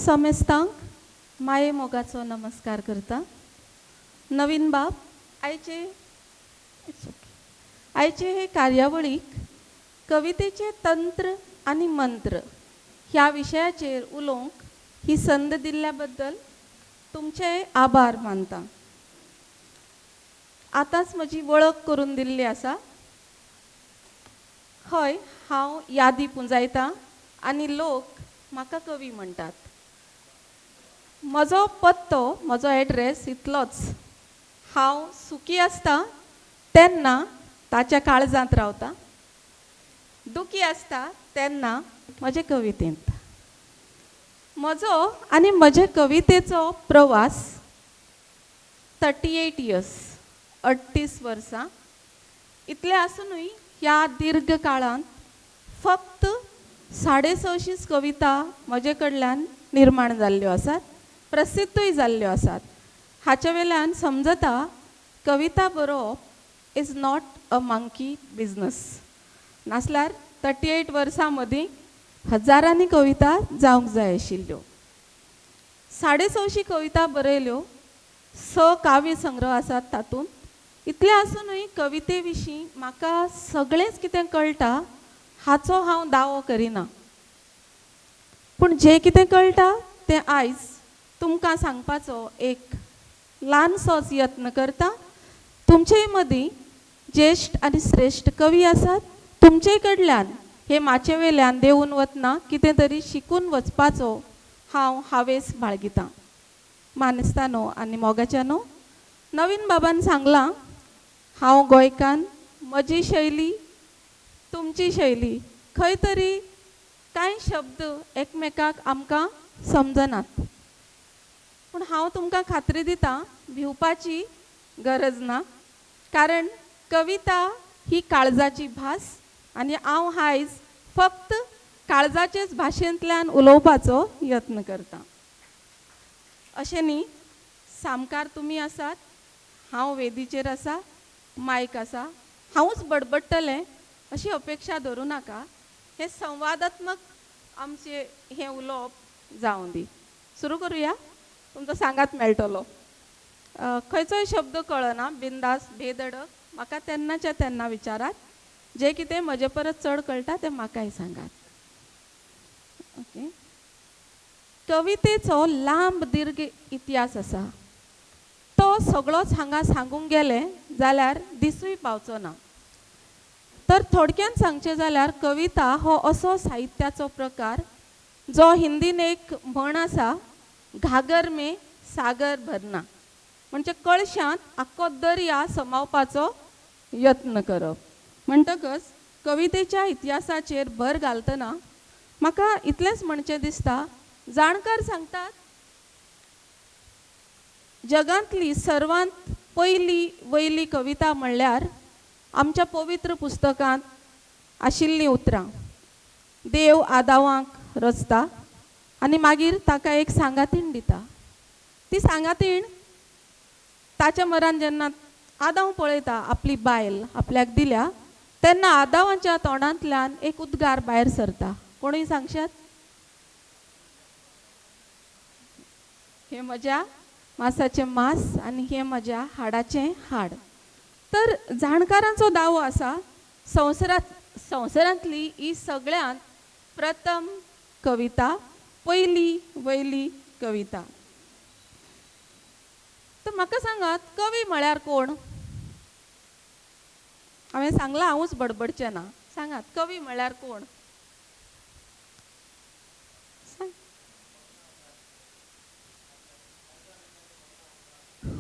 समेस्तांक माये मोगाचो नमस्कार करता. नवीन बाब आयचे आयचे हे कार्यावळीक कवितेचे तंत्र आनी मंत्र ह्या विशयाचेर उलोवंक ही संद दिल्ल्या बद्दल तुमचे आभार मानता. आतांच म्हजी वळख करून दिल्ली आसा. हय, हांव यादी पुंजायता आनी लोक म्हाका कवी म्हणटात. म्हजो पत्तो, म्हजो एड्रेस इतलोच. हांव सुखी आसता तेन्ना ताच्या काळजांत रावता, दुखी आसता तेन्ना म्हजे कवितेंत. म्हजो आनी म्हजे कवितेचो प्रवास 38 इयर्स, 38 वर्सां. इतलें आसुनूय ह्या दीर्घ काळांत फक्त 650 कविता म्हजे कडल्यान निर्माण जाल्ल्यो आसात, प्रसिद्धूय जाल्ल्यो आसात. हाचे वेल्यान समजता कविता बरोवप is not a monkey business. नासल्यार 38 वर्सां मदीं हजारांनी कविता जावंक जाय आशिल्ल्यो. 650 कविता बरयल्यो, 6 काव्य संग्रह आसात तातूंत. इतलें आसुनूय कविते विशीं म्हाका सगळेंच कितें कळटा हाचो हांव दावो करिना, पूण जें कितें कळटा तें आयज तुमकां सांगपाचो एक ल्हानसोच यत्न करता. तुमचे मदीं ज्येश्ठ आनी श्रेश्ठ कवी आसात, तुमचे कडल्यान हे माचे वेल्यान देंवून वतना कितें तरी शिकून वचपाचो हांव हावेस बाळगितां. मानेस्तानो आनी मोगाच्यानो, नवीन बाबान सांगलां हांव गोंयकान्न, म्हजी शैली तुमची शैली, खंय तरी कांय शब्द एकमेकाक आमकां समजनात, पूण हांव तुमकां खात्री दितां भिवपाची गरज ना, कारण कविता ही काळजाची भास आनी हांव आयज फक्त काळजाचेच भाशेंतल्यान उलोवपाचो यत्न करतां. अशें न्ही, सामकार तुमी आसात, हांव वेदीचेर आसा, मायक आसा, हांवूच बडबडटलें अशी अपेक्षा धरूं नाका. हें संवादात्मक आमचें हें उलोवप जावं दी. सुरू करुया, तुमचो सांगात मेळटलो. खंयचोय शब्द कळना, बिंदास बेधडक म्हाका तेन्नाच्या तेन्ना विचारात, जें कितें म्हजे परस चड कळटा तें म्हाकाय सांगात. ओके, कवितेचो लांब दीर्घ इतिहास आसा, तो सगळोच हांगा सांगूंक गेलें जाल्यार दिसूय पावचो ना. तर थोडक्यान सांगचें जाल्यार कविता हो असो साहित्याचो प्रकार जो हिंदीन एक म्हण आसा, घागर में सागर भरना, म्हणजे कळशांत आख्खो दर्या समावपाचो यत्न करप. म्हणटकच कवितेच्या इतिहासाचेर भर घालतना म्हाका इतलेंच म्हणचें दिसता, जाणकार सांगतात जगांतली सर्वांत पयली वयली कविता म्हणल्यार आमच्या पवित्र पुस्तकांत आशिल्लीं उतरां. देव आदावांक रचता आनी मागीर ताका एक सांगातीण दिता. ती सांगातीण ताच्या मरान जेन्ना आदांव पळयता आपली बायल आपल्याक दिल्या, तेन्ना आदावाच्या तोंडांतल्यान एक उद्गार भायर सरता. कोणूय सांगशात? हें म्हज्या मासाचें मांस आनी हें म्हज्या हाडाचें हाड. तर जाणकारांचो दावो आसा संवसारांतली ही सगळ्यांत प्रथम कविता, पयली वयली कविता. तर म्हाका सांगात, कवी म्हळ्यार कोण? हांवें सांगलां हांवूच बडबडचें ना. सांगात, कवी म्हळ्यार कोण? सांग.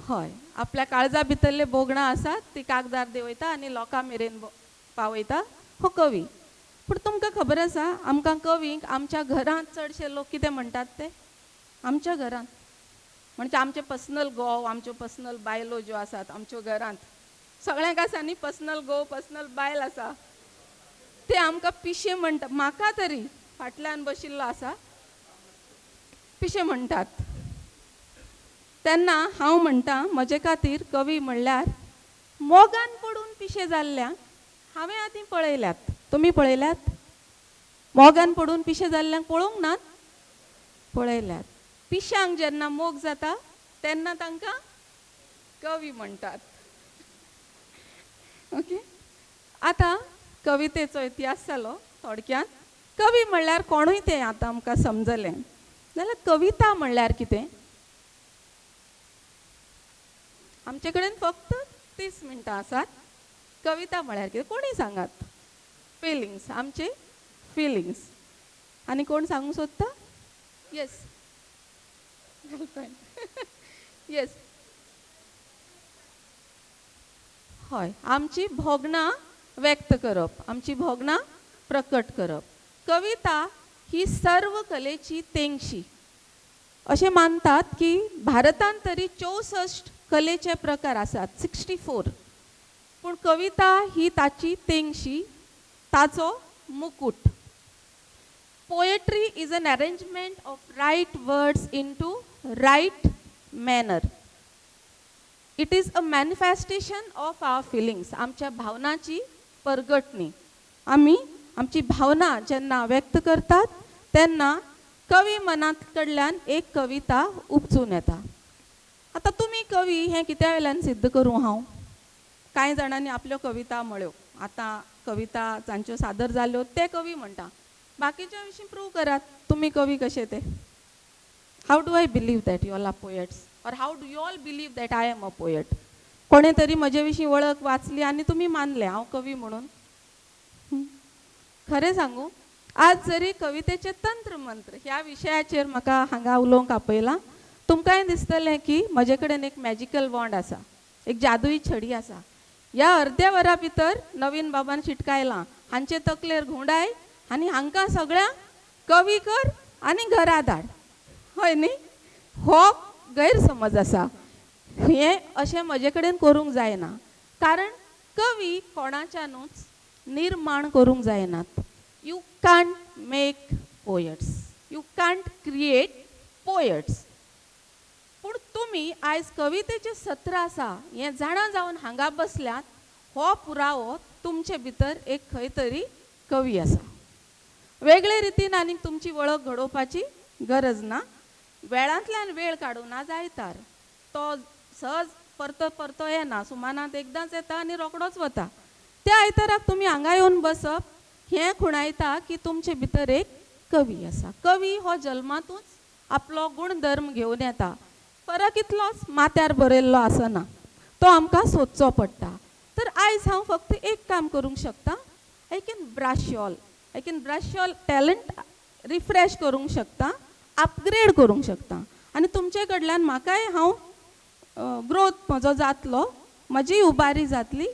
हय, आपल्या काळजा भितरले भोगणां आसात ती कागदार देंवयता आनी लोकां मेरेन पावयता, हो कवी. पूण तुमकां खबर आसा, आमकां कवींक आमच्या घरांत चडशे लोक कितें म्हणटात ते? आमच्या घरांत म्हणजे आमचे पर्सनल घोव, आमच्यो पर्सनल बायलो ज्यो आसात आमच्यो घरांत, सगळ्यांक आसा न्ही पर्सनल घोव, पर्सनल बायल आसा, ते आमकां पिशे म्हणटा. म्हाका तरी फाटल्यान बशिल्लो आसा, पिशे म्हणटात. तेन्ना हांव म्हणटा म्हजे खातीर कवी म्हणल्यार मोगान पडून पिशे जाल्ल्यांक हांवें आदीं पळयल्यात. तुमी पळयल्यात? मोगान पडून पिशे जाल्ल्यांक पळोवंक नात? पळयल्यात. पिशांक जेन्ना मोग जाता तेन्ना तांकां कवी म्हणटात. ओके, आतां कवितेचो इतिहास जालो थोडक्यात. कवी म्हणल्यार कोणूय तें आतां आमकां समजलें. जाल्यार कविता म्हणल्यार कितें? आमचे कडेन फक्त 30 मिनटां आसात. कविता म्हळ्यार कितें कोणूय सांगात. फिलिंग्स, आमचे फिलिंग्स. आनी कोण सांगूंक सोदता? येस, येस, हय, आमची भोगणां व्यक्त करप, आमची भोगणां प्रकट करप. कविता ही सर्व कलेची तेंगशी अशें मानतात की भारतांत तरी 64 कलेचे प्रकार आसात, 64. पूण कविता ही ताची तेंगशी, ताचो मुकूट. Poetry is an arrangement of right words into right manner. It is a manifestation of our feelings. आमच्या भावनाची परगटणी. आमी आमची भावना जेन्ना व्यक्त करतात तेन्ना कवी मनात कडल्यान एक कविता उपजून येता. आतां तुमी कवी हें कित्या वेल्यान सिद्ध करूं हांव? कांय जाणांनी आपल्यो कविता म्हळ्यो, आतां कविता जांच्यो सादर जाल्यो ते कवी म्हणटा. बाकीच्या विशीं प्रूव करात तुमी कवी कशे ते. How do I believe that you all are poets, or how do you all believe that I am a poet? कोणें तरी म्हजे विशीं वळख वाचली आनी तुमी मानले हांव कवी म्हणून. खरें सांगू, आज जरी कवितेचे तंत्र मंत्र ह्या विशयाचेर म्हाका हांगा उलोवंक आपयलां, तुमकांय दिसतलें की म्हजे कडेन एक मॅजिकल वॉन्ड आसा, एक जादुई छडी आसा. ह्या अर्द्या वरा भितर नवीन बाबान शिटकायलां, हांचे तकलेर घुंवडाय आनी हांकां सगळ्यांक कवी कर आनी घरा धाड. हय न्ही? हो गैरसमज आसा. हें अशें म्हजे कडेन करूंक जायना, कारण कवी कोणाच्यानूच निर्माण करूंक जायनात. You can't make poets, you can't create poets. पूण तुमी आयज कवितेचें सत्र आसा हें जाणा जावन हांगा बसल्यात, हो पुरावो तुमचे भितर एक खंय तरी कवी आसा. वेगळे रितीन आनीक तुमची वळख घडोवपाची गरज ना. वेळांतल्यान वेळ काडून आज आयतार, तो सहज परतो परतो येना, सुमानांत एकदांच येता आनी रोखडोच वता. त्या आयताराक तुमी हांगा येवन बसप हें खुणायता की तुमचे भितर एक कवी आसा. कवी हो जल्मांतूच आपलो गुणधर्म घेवन येता. फरक इतलोच माथ्यार बरयल्लो आसना, तो आमकां सोदचो पडटा. तर आयज हांव फक्त एक काम करूंक शकता, I can brush all, I can brush all talent refresh करूंक शकता, अपग्रेड करूंक शकता. आनी तुमचे कडल्यान म्हाकाय हांव ग्रोथ म्हजो जातलो, म्हजी उबारी जातली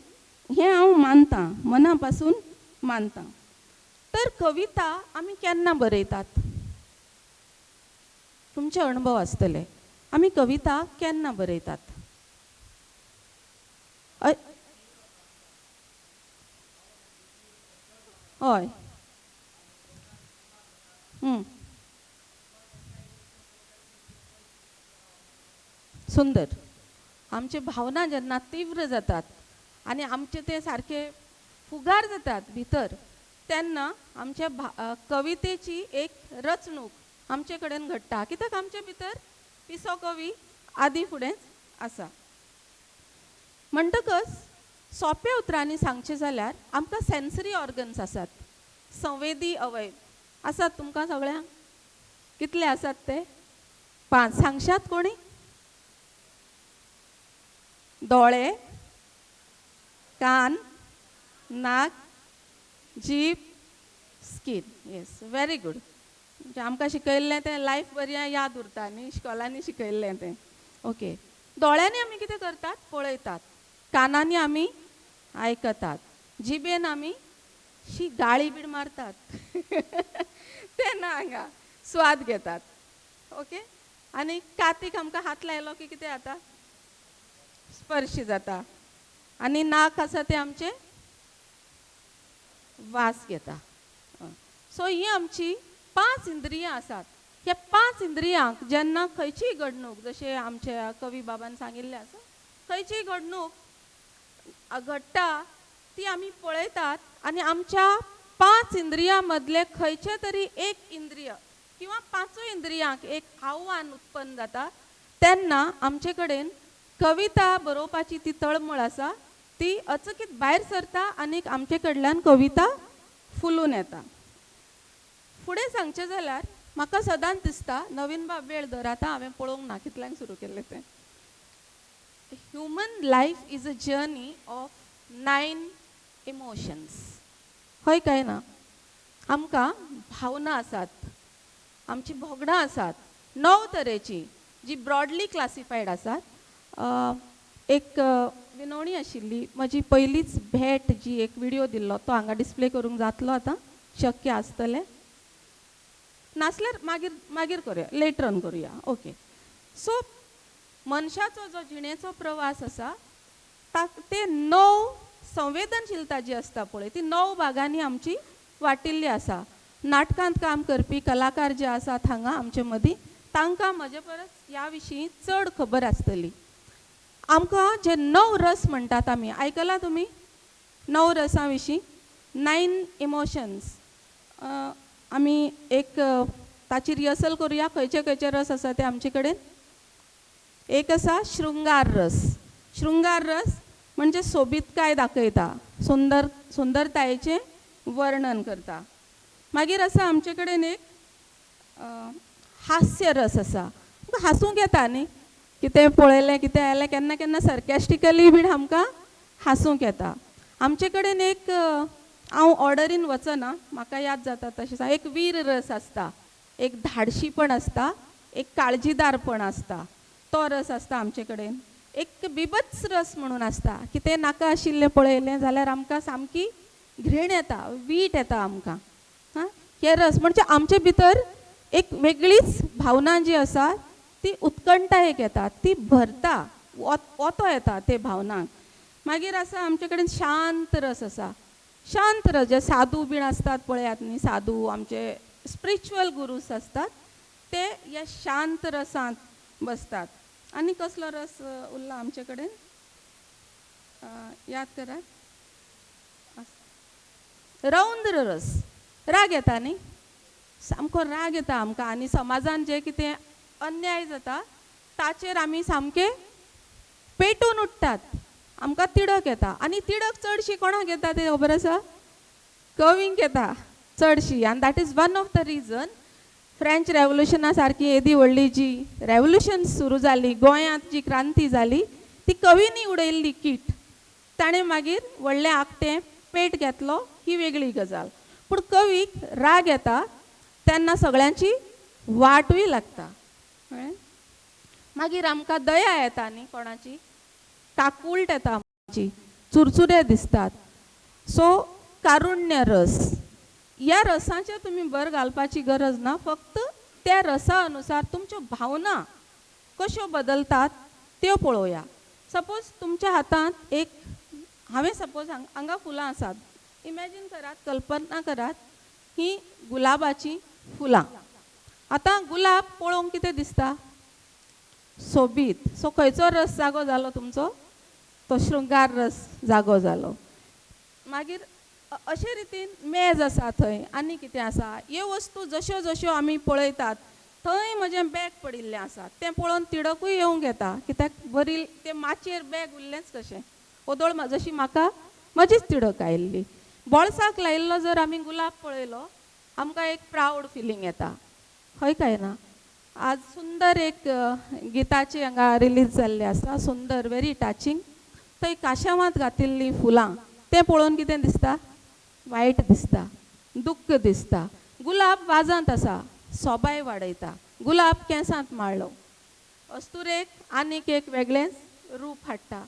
हें हांव मानता, मना पासून मानता. तर कविता आमी केन्ना बरयतात? तुमचे अणभव आसतले. आमी कविता केन्ना बरयतात? हय, सुंदर. आमचे भावना जेन्ना तीव्र जातात आनी आमचे ते सारके फुगार जातात भितर, तेन्ना आमच्या कवितेची एक रचणूक आमचे कडेन घडटा. कित्याक आमचे भितर पिसो कवी आदी फुडेंच आसा. म्हणटकच सोंप्या उतरांनी सांगचें जाल्यार आमकां सेन्सरी ऑर्गन्स आसात, संवेदी अवयव आसात. तुमकां सगळ्यांक कितले आसात ते? 5. सांगशात कोणी? दोळे, कान, नाक, जीभ, स्कीन. Yes, very good. म्हणजे आमकां शिकयल्लें तें लायफ बरें याद उरता न्ही, इश्कोलांनी शिकयल्लें तें. ओके, दोळ्यांनी आमी कितें करतात? पळयतात. कानांनी आमी आयकतात, जिबेन आमी शी गाळी बीड मारतात तेन्ना हांगा स्वाद घेतात. ओके, आनी कातीक आमकां हात लायलो की कितें जाता? स्पर्श जाता. आनी नाक आसा तें आमचें वास घेता. सो ही आमची 5 इंद्रियां आसात. ह्या 5 इंद्रियांक जेन्ना खंयचीय घडणूक, जशें आमच्या कवी बाबान सांगिल्लें आसा, खंयचीय घडणूक घडटा ती आमी पळयतात आनी आमच्या 5 इंद्रियां मदले खंयचें तरी एक इंद्रिय किंवा पांचूय इंद्रियांक एक आव्हान उत्पन्न जाता तेन्ना आमचे कडेन कविता बरोवपाची ती तळमळ आसा ती अचकीत भायर सरता आनी आमचे कडल्यान कविता फुलून येता. फुडें सांगचें जाल्यार म्हाका सदांच दिसता, नवीन बाब वेळ धर आतां हांवें पळोवंक ना कितल्यांक सुरू केल्लें तें. Human life is a journey of 9 emotions. हय काय ना? आमकां भावना आसात, आमची भोगणां आसात 9 तरेची जी ब्रॉडली क्लासिफायड आसात. एक विनवणी आशिल्ली, म्हजी पयलीच भेट जी एक विडियो दिल्लो तो हांगा डिस्प्ले करूंक जातलो आतां, शक्य आसतलें नासल्यार मागीर मागीर करुया, लेटर ऑन करुया. ओके, सो मनशाचो जो जिणेचो प्रवास आसा ते 9 संवेदनशीलता जी आसता पळय ती 9 भागांनी आमची वांटिल्ली आसा. नाटकांत काम करपी कलाकार जे आसात हांगा आमचे मदीं तांकां म्हजे परस ह्या विशीं चड खबर आसतली. आमकां जे 9 रस म्हणटात आमी, आयकलां तुमी 9 रसां विशीं? 9 इमोशन्स. आमी एक ताची रिहर्सल करुया, खंयचे खंयचे रस आसा ते आमचे कडेन. एक आसा शृंगार रस. शृंगार रस म्हणजे सोबीतकाय दाखयता, सुंदर सुंदरतायेचें वर्णन करता. मागीर आसा आमचे कडेन एक हास्य रस आसा. हांसूंक येता न्ही, कितें पळयलें कितें आयलें केन्ना केन्ना सरकॅस्टिकली बीन आमकां हांसूंक येता. आमचे कडेन एक, हांव ऑर्डरीन वचना म्हाका याद जाता तशें, एक वीर रस आसता, एक धाडशीपण आसता, एक काळजीदारपण आसता, तो रस आसता आमचे कडेन. एक बिभत्स रस म्हणून आसता, कितें नाका आशिल्लें पळयलें जाल्यार आमकां सामकी घृण येता, वीट येता आमकां. हां, हे रस म्हणजे आमचे भितर एक वेगळीच भावना जी आसा ती उत्कंठा एक येता, ती भरता, ओतो येता ते भावनांक. मागीर आसा आमचे कडेन शांत रस आसा. शांत रस जे साधू बीन आसतात पळयात न्ही, साधू आमचे स्पिरिच्युअल गुरूस आसतात ते ह्या शांत रसांत बसतात. आनी कसलो रस उरला आमचे कडेन याद करात, रौंद्र रस. राग येता न्ही, सामको राग येता आमकां आनी समाजान जे कितें अन्याय जाता ताचेर आमी सामके पेटून उठ्ठात, आमकां तिडक येता. आनी तिडक चडशी कोणाक येता तें खबर आसा? कवींक येता चडशी. आनी that is one of the reason French रेवोल्युशना सारकी येदी व्हडली जी रेवोल्युशन सुरू जाली, गोंयांत जी क्रांती जाली ती कवींनी उडयल्ली कीट, ताणें मागीर व्हडलें आकटें पेट घेतलो, ही वेगळी गजाल. पूण कवीक राग येता तेन्ना सगळ्यांची वाटूय लागता. कळ्ळें? मागीर आमकां दया येता न्ही, कोणाची काकूळट येता आमची, चुरचुरे दिसतात. सो कारुण्य रस, ह्या रसाचेर तुमी भर घालपाची गरज ना, फक्त त्या रसा अनुसार तुमच्यो भावना कश्यो बदलतात त्यो पळोवया. सपोज तुमच्या हातांत एक, हांवें सपोज हांगा फुलां आसात, इमॅजीन करात, कल्पना करात ही गुलाबाचीं फुलां. आतां गुलाब पळोवंक कितें दिसता? सोबीत. सो खंयचो रस जागो जालो तुमचो? तो शृंगार रस जागो जालो. मागीर अशे रितीन मेज आसा थंय आनी कितें आसा, ह्यो वस्तू जश्यो जश्यो आमी पळयतात थंय म्हजें बॅग पडिल्लें आसा तें पळोवन तिडकूय येवंक येता, कित्याक बरी तें माचयेर बॅग उरलेंच कशें, ओदोळ जशी म्हाका म्हजीच तिडक आयिल्ली. बोळसाक लायिल्लो जर आमी गुलाब पळयलो आमकां एक प्रावड फिलींग येता, हय काय ना? आज सुंदर एक गिताची हांगा रिलीज जाल्ली आसा, सुंदर, व्हेरी टचिंग. थंय काशावांत घातिल्लीं फुलां तें पळोवन कितें दिसता? वायट दिसता, दुख्ख दिसता. गुलाब वाजांत आसा, सोबाय वाडयता. गुलाब केंसांत माळ्ळो, अस्तुरेक आनीक एक वेगळेंच रूप हाडटा.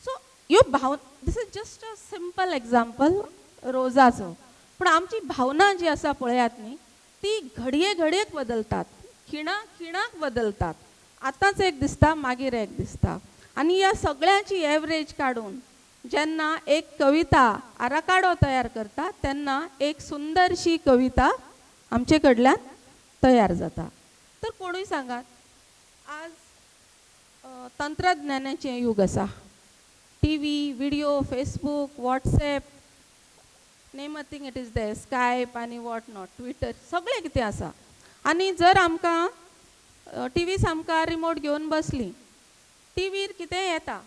सो ह्यो भाव, this is just a simple example रोजाचो, पूण आमची भावना जी आसा पळयात न्ही ती घडये घडयेक बदलतात, खिणा खिणाक बदलतात. आतांच एक दिसता मागीर एक दिसता. आनी ह्या सगळ्यांची एवरेज काडून जेन्ना एक कविता आराखाडो तयार करता तेन्ना एक सुंदरशी कविता आमचे कडल्यान तयार जाता. तर कोणूय सांगात, आज तंत्रज्ञानाचें यूग आसा, TV, video, Facebook, WhatsApp, name a thing it is there, Skype आनी what not, Twitter, सगळें कितें आसा. आनी जर आमकां टी व्ही सामकार रिमोट घेवन बसली, टी व्हीर कितेंय येता,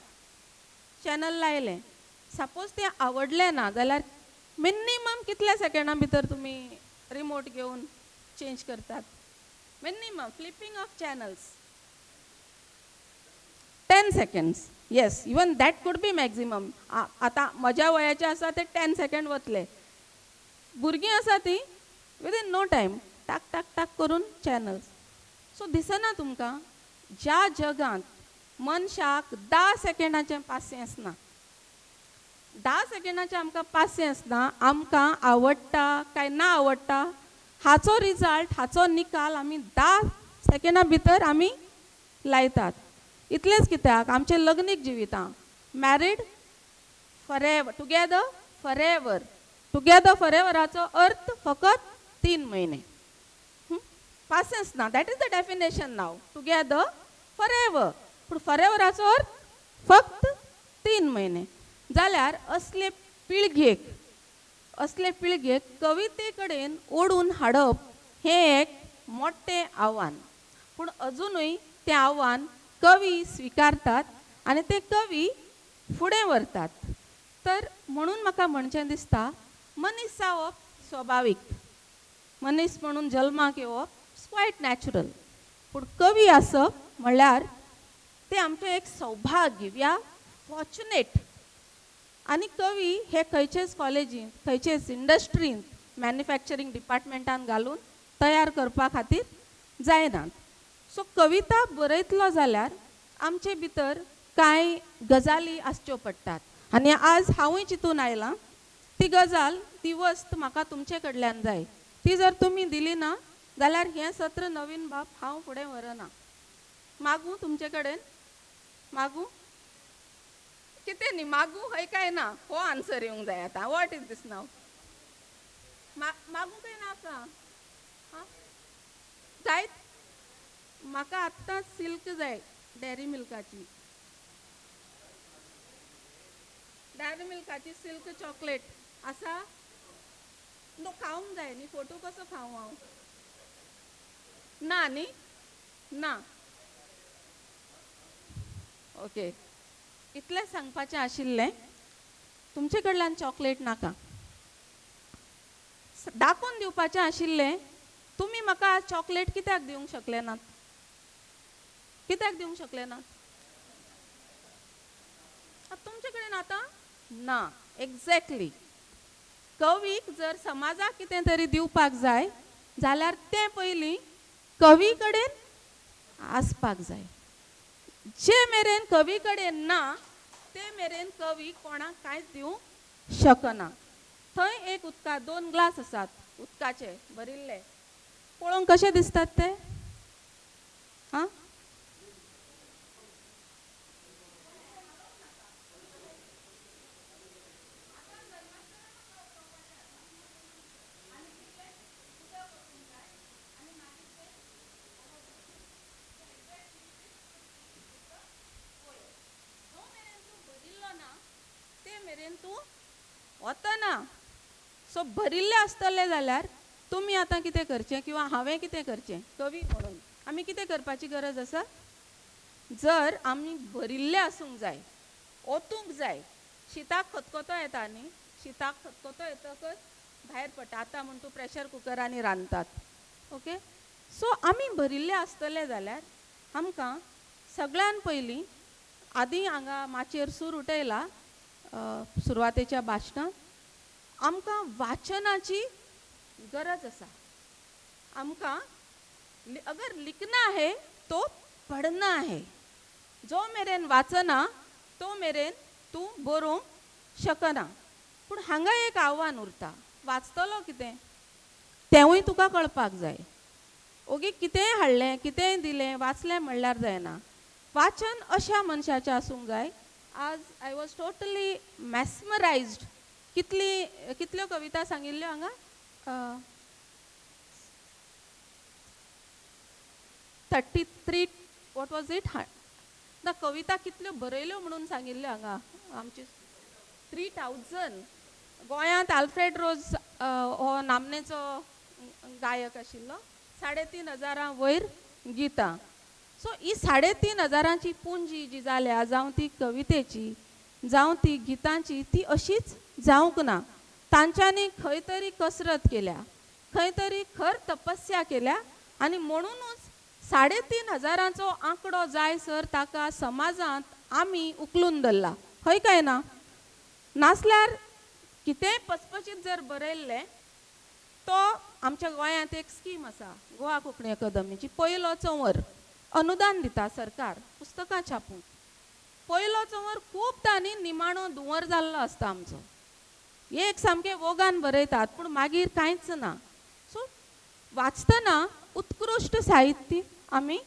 चॅनल लायलें, सपोज तें आवडलें ना जाल्यार मिनिमम कितल्या सेकेंडा भितर तुमी रिमोट घेवन चेंज करतात? Minimum flipping of channels 10 seconds. Yes, even that could be maximum. आतां म्हज्या वयाचे आसा ते 10 सेकेंड वतले, भुरगीं आसा ती विदीन नो टायम टाक टाक टाक करून चॅनल्स. सो दिसना तुमकां ज्या जगांत मनशाक 10 सेकेंडाचें पासियेंस ना, 10 सेकेंडाचें आमकां पासियेंस ना, आमकां आवडटा काय ना आवडटा हाचो रिजल्ट, हाचो निकाल आमी 10 सेकेंडा भितर आमी लायतात. इतलेंच कित्याक आमचें लग्नीक जिवितां, married forever, together forever, together फॉरएवराचो अर्थ फकत 3 म्हयने. पासियेंस ना, that is the definition now, together forever. पूण फॉरएवराचो अर्थ फक्त 3 म्हयने. जाल्यार असले पिळगेक, असले पिळगेक कविते कडेन ओडून हाडप हें एक मोठें आव्हान. पूण अजुनूय तें आव्हान कवी स्विकारतात आनी ते कवी फुडें व्हरतात. तर म्हणून म्हाका म्हणचें दिसता, मनीस जावप स्वभावीक, मनीस म्हणून जल्माक येवप it's quite natural, पूण कवी आसप म्हणल्यार तें आमचें एक सौभाग्य, we are fortunate. आनी कवी हे खंयचेच कॉलेजींत, खंयचेच इंडस्ट्रींत, मॅन्युफॅक्चरींग डिपार्टमेंटान घालून तयार करपा खातीर जायनात. सो कविता बरयतलो जाल्यार आमचे भितर कांय गजाली आसच्यो पडटात. आनी आज हांवूय चिंतून आयलां, ती गजाल, ती वस्त म्हाका तुमचे कडल्यान जाय. ती जर तुमी दिली ना जाल्यार हें सत्र नवीन बाब हांव फुडें व्हरना. मागूं तुमचे कडेन? मागूं कितें न्ही, मागूं हय काय ना हो आन्सर येवंक जाय आतां. What is these नाव? मागूं काय नाका? आं जायत? म्हाका आत्तांच सिल्क जाय, डेरी मिल्काची, डेरी मिल्काची सिल्क चॉकलेट आसा? नो, खावंक जाय न्ही, फोटो कसो खावं हांव? ना न्ही, ना. ओके, इतलें सांगपाचें आशिल्लें. तुमचे कडल्यान चॉकलेट नाका, दाखोवन दिवपाचें आशिल्लें तुमी म्हाका आज चॉकलेट कित्याक दिवंक शकले नात? कित्याक दिवंक शकले नात? तुमचे कडेन आतां ना. एक्झॅक्टली, कवीक जर समाजाक कितें तरी दिवपाक जाय जाल्यार तें पयलीं कवी कडेन आसपाक जाय. जे मेरेन कवी कडेन ना ते मेरेन कवी कोणाक कांयच दिवंक शकना. थंय एक उदका 2 ग्लास आसात उदकाचे भरिल्ले, पळोवंक कशे दिसतात ते? आं, तूं वतना. सो भरिल्ले आसतले जाल्यार तुमी आतां कितें करचें किंवा हांवें कितें करचें कवी म्हणून आमी कितें करपाची गरज आसा? जर आमी भरिल्ले आसूंक जाय, ओतूंक जाय. शिताक खतखतो येता न्ही, शिताक खतखतो येतकच भायर पडटा. आतां म्हण तूं प्रेशर कुकरांनी रांदतात. ओके, सो आमी भरिल्ले आसतले जाल्यार आमकां सगळ्यान पयलीं, आदीं हांगा माचयेर सूर उठयला सुरवातेच्या भाशणांत, आमकां वाचनाची गरज आसा. आमकां अगर लिखना है तो पढ़ना है. जो मेरेन वाचना तो मेरेन तूं बरोवंक शकना. पूण हांगा एक आव्हान उरता, वाचतलो कितें तेंवूय तुका कळपाक जाय. ओगी कितेंय हाडलें, कितेंय दिलें, वाचलें म्हणल्यार जायना. वाचन अशा मनशाचें आसूंक जाय. आज I was totally मॅस्मरायज्ड. कितली कितल्यो कविता सांगिल्ल्यो हांगा? 33, what was it? ना, कविता कितल्यो बरयल्यो म्हणून सांगिल्ल्यो हांगा आमची 3000. गोंयांत आल्फ्रेड रोज हो नामनेचो गायक आशिल्लो, 3,500 वयर गितां. सो ही 3,500 पुंजी जी जाल्या, जावं ती कवितेची जावं ती गितांची, ती अशीच जावंक ना. तांच्यांनी खंय तरी कसरत केल्या, खंय तरी खर तपस्या केल्या आनी म्हणुनूच 3,500 आंकडो जाय सर ताका समाजांत आमी उखलून धरला. हय काय ना? नासल्यार कितेंय पचपचीत जर बरयल्लें, तो आमच्या गोंयांत एक स्कीम आसा गोवा कोंकणी अकादमीची, पयलो चंवर अनुदान दिता सरकार पुस्तकां छापूंक. पयलो चंवर खूबदां न्ही निमाणो धुंवर जाल्लो आसता आमचो, एक सामकें वोगान बरयतात पूण मागीर कांयच ना. सो वाचतना उत्कृश्ट साहित्य आमी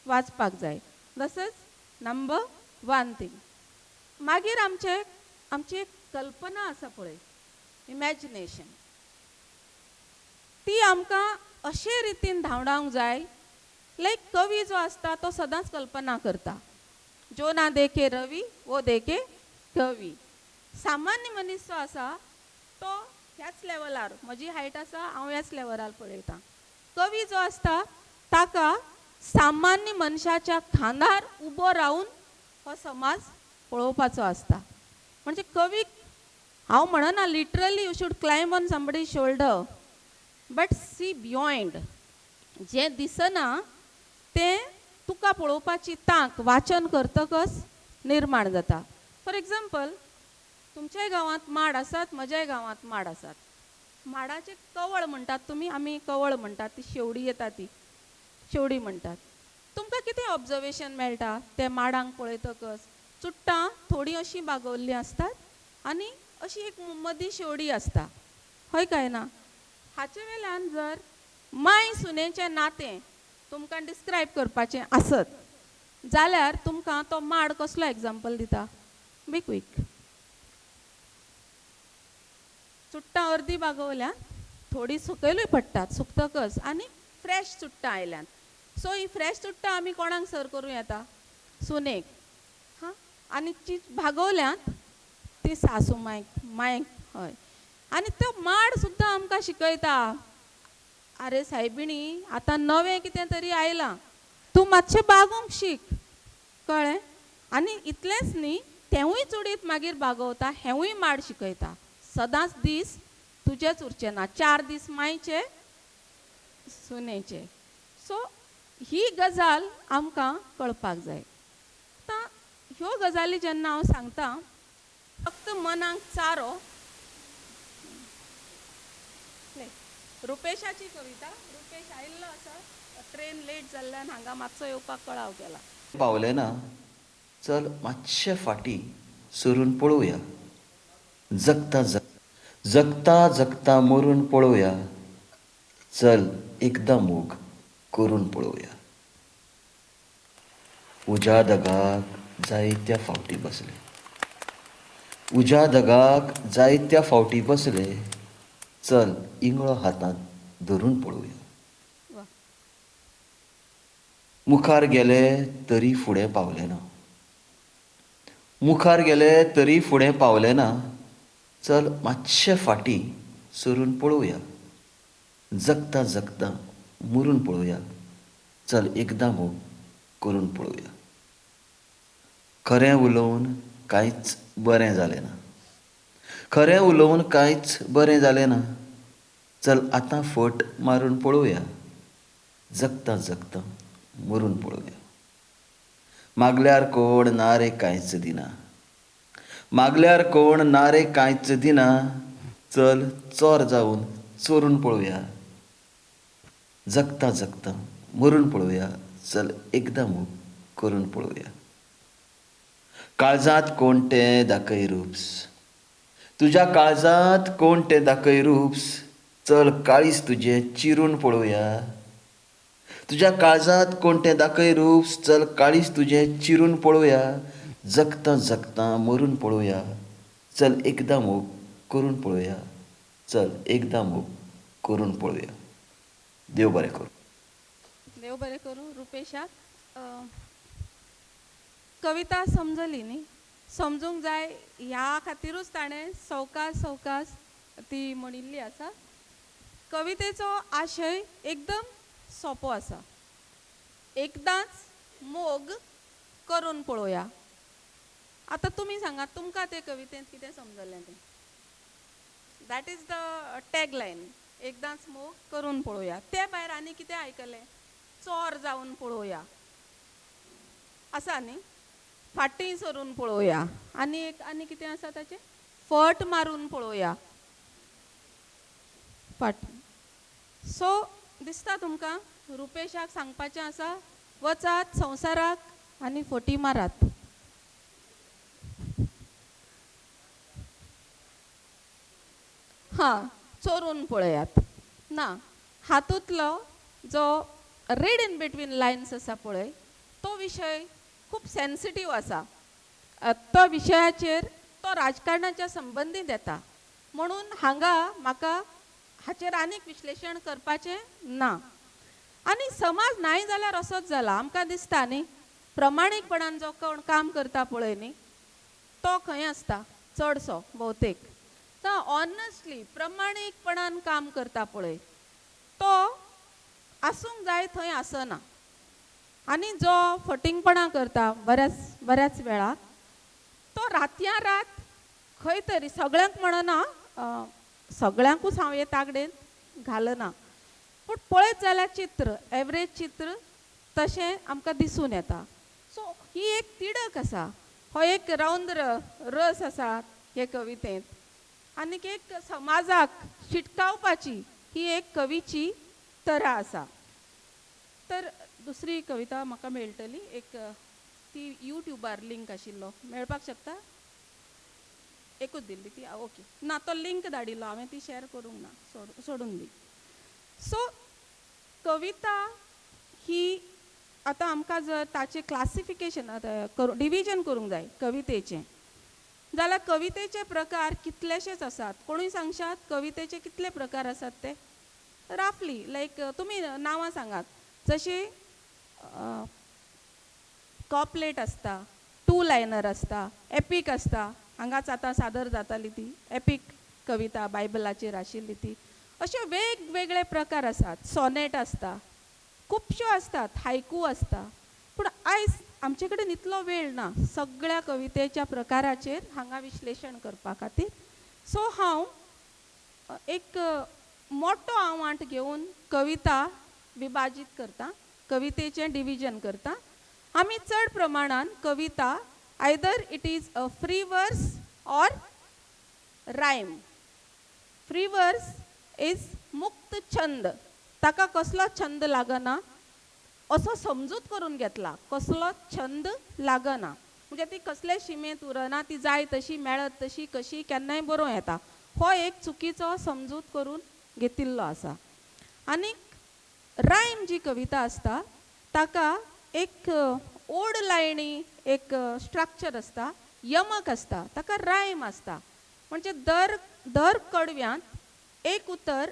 वाचपाक जाय. तशेंच नंबर 1 थिंग. मागीर आमची एक कल्पना आसा पळय, इमॅजिनेशन, ती आमकां अशे रितीन धांवडावंक जाय. लायक कवी जो आसता तो सदांच कल्पना करता, जो ना देखे रवी वो देखे कवी. सामान्य मनीस जो आसा तो ह्याच लेवलार, म्हजी हायट आसा हांव ह्याच लेवलार पळयतां. कवी जो आसता ताका सामान्य मनशाच्या खांदार उबो रावन हो समाज पळोवपाचो आसता. म्हणजे कवीक हांव म्हणना literally you should climb on somebody shoulder, but see beyond. जें दिसना तें तुका पळोवपाची तांक वाचन करतकच निर्माण जाता. फॉर एग्जाम्पल, तुमच्याय गांवांत माड आसात, म्हज्याय गांवांत माड आसात. माडाचे कवळ म्हणटात तुमी, आमी कवळ म्हणटात, ती शेवडी येता ती शेवडी म्हणटात. तुमकां कितें ऑब्जर्वेशन मेळटा ते माडांक पळयतकच? चुट्टां थोडीं अशीं बागवल्लीं आसतात आनी अशी एक मदीं शेवडी आसता. हय काय ना? हाचे वेल्यान जर माय सुनेचें नातें तुमकां डिस्क्रायब करपाचें आसत जाल्यार तुमकां तो माड कसलो एग्जाम्पल दिता? बी क्वीक. चुट्टां अर्दी बागवल्यात, थोडीं सकयलूय पडटात सुकतकच आनी फ्रेश चुट्टां आयल्यात. सो ही फ्रेश चुट्टां आमी कोणाक सर करूं येता? सुनेक. हां, आनी जी भागवल्यात ती सासू मायक, मायक. हय, आनी तो माड सुद्दां आमकां शिकयता, आरे सायबिणी आतां नवें कितें तरी आयलां, तूं मातशें बागोवंक शीक. कळ्ळें? आनी इतलेंच न्ही, तेंवूय चुडीत मागीर बागवता, हेंवूय माड शिकयता. सदांच दीस तुजेच उरचे ना, 4 दीस मायचे सुनेचे. सो ही गजाल आमकां कळपाक जाय. आतां ह्यो गजाली जेन्ना हांव सांगता, फक्त मनाक चारो. रुपेशाची कविता, रुपेश आयिल्लो आसा, ट्रेन लेट जाल्ल्यान हांगा मातसो येवपाक कळाव केला. पावले ना, चल मातशे फाटीं सरून पळोवया, जगता जगता जगता मरून पळोवया, चल एकदां मोग करून पळोवया. उज्या दगाक जायत्या फावटी बसले, उज्या दगाक जायत्या फावटी बसले, चल इंगळो हातांत धरून पळोवया. मुखार गेले तरी फुडें पावले ना, मुखार गेले तरी फुडें पावले ना, चल मातशे फाटीं सरून पळोवया, जगता जगता मरून पळोवया, चल एकदां मोग करून पळोवया. खरें उलोवन कांयच बरें जालें ना, खरें उलोवन कांयच बरें जालें ना, चल आतां फट मारून पळोवया, जगता जगता मरून पळोवया. मागल्यार कोण ना रे कांयच दिना, मागल्यार कोण ना रे कांयच दिना, चल चोर जावन चोरून पळोवया, जगता जगता मरून पळोवया, चल एकदां मोग करून पळोवया. काळजांत कोण तें दाखय रूप्स, तुज्या काळजांत कोण तें दाखय रूप्स, चल काळीज तुजें चिरून पळोवया, तुज्या काळजांत कोण तें दाखय रूप्स, चल काळीज तुजें चिरून पळोवया, जगता जगता मरून पळोवया, चल एकदां मोग करून पळोवया, चल एकदां मोग करून पळोवया. देव बरें करूं. देव बरें करूं रुपेशाक. कविता समजली न्ही, समजूंक जाय ह्या खातिरूच ताणें सवकास सवकास ती म्हणिल्ली आसा. कवितेचो आशय एकदम सोंपो आसा. एकदांच मोग करून पळोवया. आतां तुमी सांगात तुमकां ते कवितेंत कितें समजलें तें. That is the tag line. एकदांच मोग करून पळोवया. ते भायर आनी कितें आयकलें? चोर जावन पळोवया आसा न्ही, फाटीं सरून पळोवया, आनी एक आनी कितें आसा ताचें, फट मारून पळोवया, फाटी. सो दिसता तुमकां रुपेशाक सांगपाचें आसा, वचात संवसाराक आनी फटी मारात. हां, चोरून पळयात ना. हातूंतलो जो रीड इन बिटवीन लायन्स आसा पळय, तो विशय खूब सेन्सिटीव आसा. तो विशयाचेर तो राजकारणाच्या संबंदीत येता, म्हणून हांगा म्हाका हाचेर आनीक विश्लेशण करपाचें ना. आनी समाज नाय जाल्यार असोच जाला. आमकां दिसता न्ही, प्रमाणीकपणान जो कोण काम करता पळय न्ही, तो खंय आसता चडसो भोवतेक. तर ऑनेस्टली प्रमाणीकपणान काम करता पळय तो आसूंक जाय थंय आसना. आनी जो फटींगपणां करता बऱ्याच बऱ्याच वेळा, तो रातया रात खंय तरी, सगळ्यांक म्हणना, सगळ्यांकूच हांव हे तागडेन घालना, पूण पळयत जाल्यार चित्र, एवरेज चित्र तशें आमकां दिसून येता. सो ही एक तिडक आसा, हो एक रौंद्र रस आसा हे कवितेंत, आनीक एक समाजाक शिटकावपाची ही एक कवीची तरा आसा. तर दुसरी कविता म्हाका मेळटली एक, ती यूट्यूबार लिंक आशिल्लो, मेळपाक शकता? एकूच दिल्ली ती, ओके ना, तो लिंक धाडिल्लो हांवें, ती शेअर करूंक ना, सोडून दी. सो कविता ही आतां आमकां जर ताचें क्लासिफिकेशन आतां डिविजन करूंक जाय कवितेचें, जाल्यार कवितेचे प्रकार कितलेशेच आसात. कोणूय सांगशात कवितेचे कितले प्रकार आसात ते? राफली लायक तुमी नांवां सांगात. जशी कॉपलेट आसता, टू लायनर आसता, एपीक आसता, हांगाच आतां सादर जाताली ती एपीक कविता बायबलाचेर आशिल्ली ती. अशे वेगवेगळे प्रकार आसात. सोनेट आसता, खुबश्यो आसतात, हायकू आसता. पूण आयज आमचे कडेन इतलो वेळ ना सगळ्या कवितेच्या प्रकाराचेर हांगा विश्लेशण करपा खातीर. सो हांव एक मोठो आवांठ घेवन कविता विभाजीत करता, कवितेचें डिविजन करता. आमी चड प्रमाणान कविता either it is a free verse or rhyme. Free verse is मुक्त छंद, ताका कसलो छंद लागना असो समजूत करून घेतला, कसलो छंद लागना म्हणजे ती कसले शिमेंत उरना, ती जाय तशी मेळत तशी कशी केन्नाय बरोवं येता, हो एक चुकीचो समजूत करून घेतिल्लो आसा. आनीक रायम जी कविता आसता ताका एक ओड लायणी एक स्ट्रक्चर आसता, यमक आसता, ताका रायम आसता. म्हणजे दर दर कडव्यांत एक उतर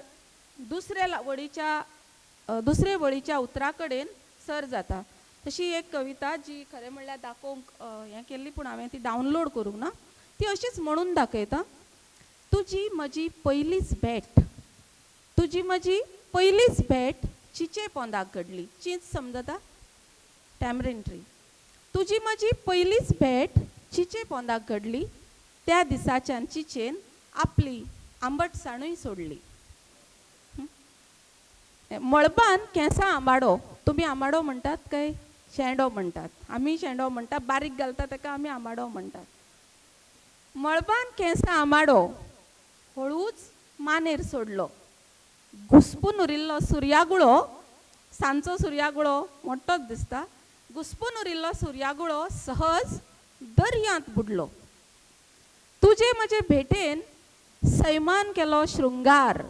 दुसऱ्या वळीच्या दुसरे वळीच्या उतरा कडेन सर जाता. तशी एक कविता जी खरें म्हणल्यार दाखोवंक हें केल्ली, पूण हांवें ती डावनलोड करूंक ना, ती अशीच म्हणून दाखयता. तुजी म्हजी पयलीच भेट, तुजी म्हजी पयलीच भेट चिचे पोंदाक घडली. चींच समजता? Tamarind tree. तुजी म्हजी पयलीच भेट चिचे पोंदाक घडली, त्या दिसाच्यान चिचेन आपली आंबटसाणूय सोडली. मळबान केंसां आंबाडो, तुमी आंबाडो म्हणटात काय शेंडो म्हणटात? आमी शेंडो म्हणटात, बारीक घालता ताका आमी आंबाडो म्हणटात. मळबान केंसां आंबाडो हळूच मानेर सोडलो, घुसपून उरिल्लो सुर्यागुळो, सांजचो सुर्यागुळो मोठोच दिसता, घुसपून उरिल्लो सुर्यागुळो सहज दर्यांत बुडलो. तुजे म्हजे भेटेन सैमान केलो शृंगार,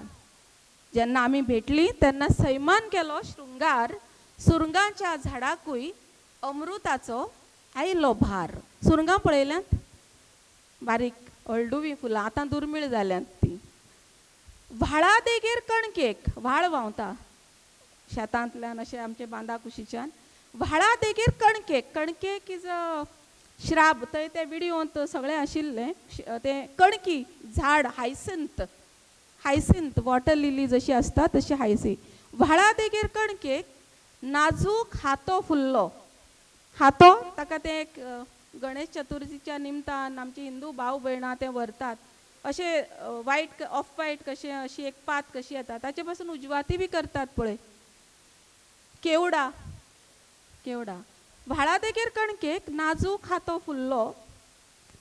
जेन्ना आमी भेटली तेन्ना सैमान केलो शृंगार, सुरंगाच्या झाडाकूय अमृताचो आयलो भार. सुरंगां पळयल्यांत? बारीक हळडुवीं फुलां, आतां दुर्मीळ जाल्यांत ती. व्हाळा देगेर कणकेक, व्हाळ व्हांवता शेतांतल्यान अशें आमचे बांदा कुशीच्यान, व्हाळा देगेर कणकेक, कणकेक is a shrub, थंय ते विडियोंत सगळें आशिल्लें तें कणकी झाड, हायसिंत, हायसिंत वॉटर लिली जशी आसता तशी हायसी. व्हाळा देगेर कणकेक नाजूक हातो फुल्लो. हातो ताका तें एक गणेश चतुर्थीच्या निमतान आमची हिंदू भाव भयणां तें व्हरतात, अशें वायट ऑफ वायट कशें अशी एक पात कशी येता, ताचे पासून उजवाती बी करतात पळय. केवडा केवडा. व्हाळा देगेर कणकेक नाजूक हातो फुल्लो,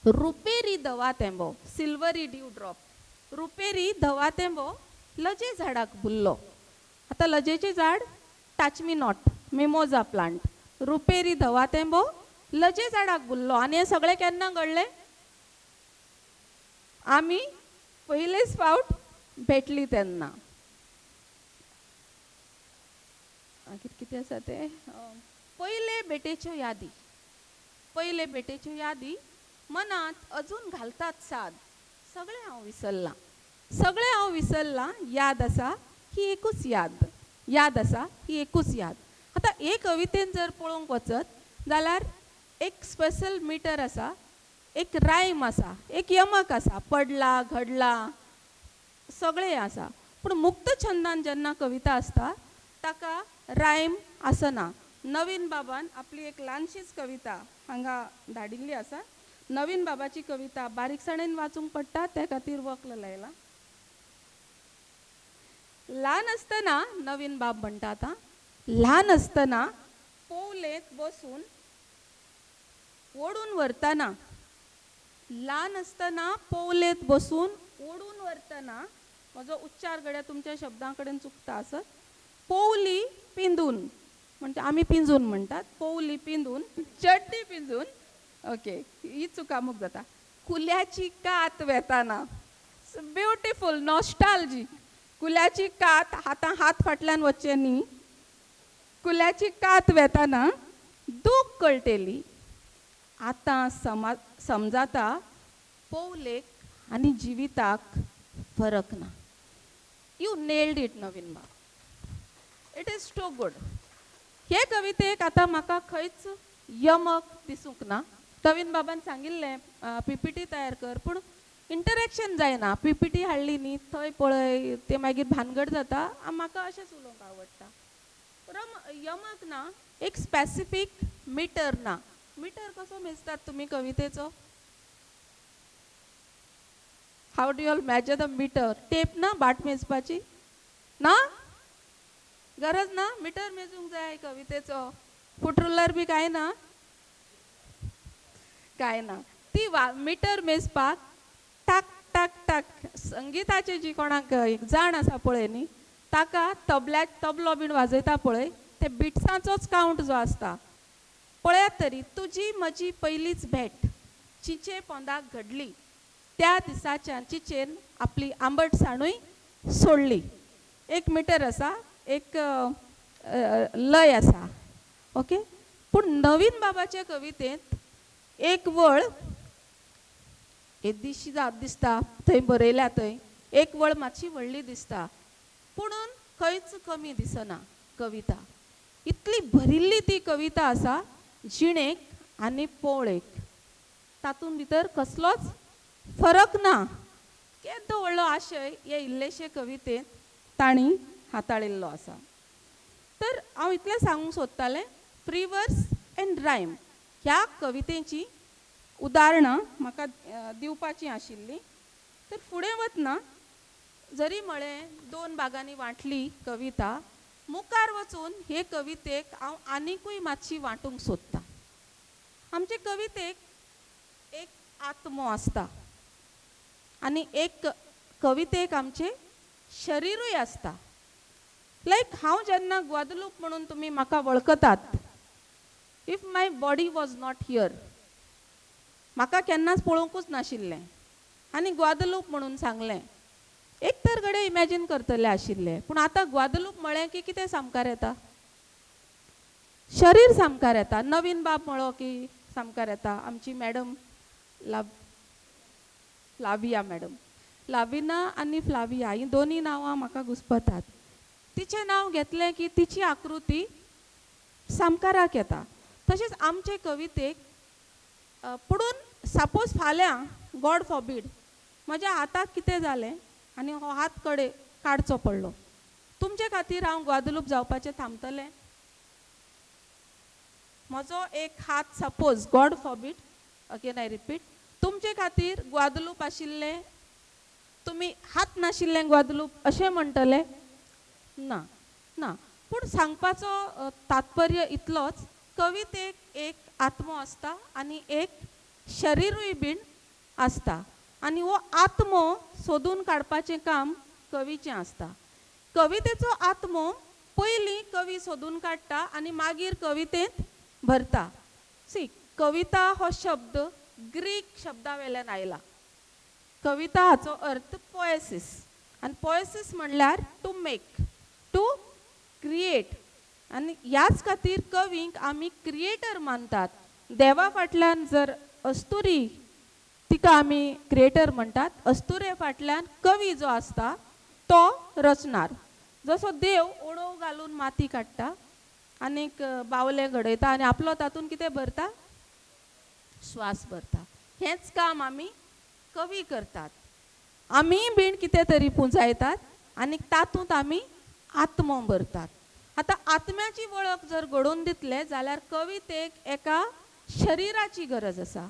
रुपेरी धवा तेंबो, सिल्वरी ड्यू ड्रॉप, रुपेरी धवा तेंबो लजे झाडाक भुल्लो. आतां लजेचें झाड touch me not, mimosa plant. रुपेरी धवा तेंबो लजे झाडाक भुल्लो. आनी हें सगळें केन्ना घडलें? आमी पयलेच फावट भेटली तेन्ना. मागीर कितें आसा तें, पयले भेटेच्यो यादी. पयले भेटेच्यो यादी मनांत अजून घालतात साद. सगळें हांव विसरलां, सगळें हांव विसरलां, याद आसा ही एकूच याद, याद आसा ही एकूच याद. आतां हे कवितेन जर पळोवंक वचत जाल्यार एक स्पेशल मिटर आसा, एक रायम आसा, एक यमक आसा, पडला घडला सगळें आसा. पूण मुक्त छंदान जेन्ना कविता आसता ताका रायम आसना. नवीन बाबान आपली एक ल्हानशीच कविता हांगा धाडिल्ली आसा. नवीन बाबाची कविता बारीकसाणेन वाचूंक पडटा, त्या खातीर वक्ल लायलां. ल्हान आसतना नवीन बाब म्हणटा आतां, ल्हान आसतना पोवलेंत बसून ओडून व्हरतना, ल्हान आसतना पोवलेंत बसून ओडून व्हरतना, म्हजो उच्चार घड्या तुमच्या शब्दां कडेन चुकता आसत, पोवली पिंदून, म्हणजे आमी पिंजून म्हणटात, पोवली पिंदून, चड्डी पिंजून, ओके ही चुकामूक जाता. कुल्याची कात वेताना, ब्युटिफूल नॉस्टाल्जी. कुल्याची कात, आतां हात फाटल्यान वचचें न्ही, कुल्याची कात वेताना दूख कळटेली. आतां समजाता पोवलेक आनी जिविताक फरक ना. You nailed it नवीन बाब, it is too good. हे कवितेक आतां म्हाका खंयच यमक दिसूंक ना. नवीन बाबान सांगिल्लें पीपीटी तयार कर, पूण इंटरेक्शन जायना. पीपीटी हाडली न्ही थंय पळय तें मागीर भानगड जाता. म्हाका अशेंच उलोवंक आवडटा. यमक ना, एक स्पेसिफीक मिटर ना. मिटर कसो मेजतात तुमी कवितेचो? How do you all measure the meter? Tape ना बाट मेजपाची ना, गरज ना मिटर मेजूंक जाय कवितेचो. फुटरुलर बी कांय ना, कांय ना. ती मिटर मेजपाक टाक टाक टाक. संगिताची जी कोणाक जाण आसा पळय न्ही, ताका तबल्याक तबलो बीन वाजयता पळय, ते बिट्सांचोच कावंट जो आसता पळयात तरी. तुजी म्हजी पयलीच भेट चिचे पोंदाक घडली, त्या दिसाच्यान चिचेन आपली आंबट साणूय सोडली. एक मिटर आसा, एक लय आसा, ओके. पूण नवीन बाबाच्या कवितेंत एक वळ येदीशी दिसता, थंय बरयल्या थंय एक वळ मातशी व्हडली दिसता, पुणून खंयच कमी दिसना कविता. इतली भरिल्ली ती कविता आसा जिणेक आनी पोवळेक, तातूंत भितर कसलोच फरक ना. केदो व्हडलो आशय हे इल्लेशे कवितेंत तांणी हाताळिल्लो आसा. तर हांव इतलें सांगूंक सोदतालें, फ्री वर्स एंड रायम ह्या कवितेची उदाहरणां म्हाका दिवपाचीं आशिल्लीं. तर फुडें वतना जरी म्हळें दोन भागांनी वांटली कविता, मुखार वचून हे कवितेक हांव आनिकूय मातशी वांटूंक सोदतां. आमचे कवितेक एक आत्मो आसता आनी एक कवितेक आमचें शरिरूय आसता. लायक हांव जेन्ना ग्वादलूप म्हणून तुमी म्हाका वळखतात, if my body was not here, म्हाका केन्नाच पळोवंकूच नाशिल्लें आनी ग्वादलूप म्हणून सांगलें, एक तर घडये इमॅजीन करतले आशिल्ले, पूण आतां ग्वादलूप म्हळें की कितें सामकार येता? शरीर सामकार येता. नवीन बाब म्हळो की सामकार येता आमची मॅडम फ्लाविया मॅडम. लाविना आनी फ्लाविया हीं दोनूय नांवां म्हाका घुस्पतात. तिचें नांव घेतलें की तिची आकृती सामकाराक येता. तशेंच आमचे कवितेक पुणून सपोज फाल्यां गॉड फॉरबीड म्हज्या हाताक कितें जालें आनी हो हात कडेन काडचो पडलो, तुमचे खातीर हांव ग्वादलूप जावपाचें थांबतलें? म्हजो एक हात, suppose God forbid, again I repeat, तुमचे खातीर ग्वादलूप आशिल्लें, तुमी हात नाशिल्लें ग्वादलूप अशें म्हणटले? ना ना. पूण सांगपाचो तात्पर्य इतलोच, कवितेक एक आत्मो आसता आनी एक शरिरूय बीन आसता आनी हो आत्मो सोदून काडपाचें काम कवीचें आसता. कवितेचो आत्मो पयलीं कवी सोदून काडटा आनी मागीर कवितेंत भरता. सी, कविता हो शब्द ग्रीक शब्दा वेल्यान आयला. कविता हाचो अर्थ पोएसिस आनी पोएसिस म्हणल्यार टू मेक, टू क्रिएट. आनी ह्याच खातीर कवींक आमी क्रिएटर मानतात. देवा फाटल्यान जर अस्तुरी, तिका आमी क्रिएटर म्हणटात, अस्तुरे फाटल्यान कवी जो आसता तो रचणार. जसो देव ओडोव घालून माती काडटा आनीक बावलें घडयता आनी आपलो तातूंत कितें भरता? श्वास भरता. हेंच काम आमी कवी करतात. आमी बीन कितें तरी पुंजायतात आनी तातूंत आमी आत्मो भरतात. आतां आत्म्याची वळख जर घडोवन दितले जाल्यार कवितेक एका शरिराची गरज आसा,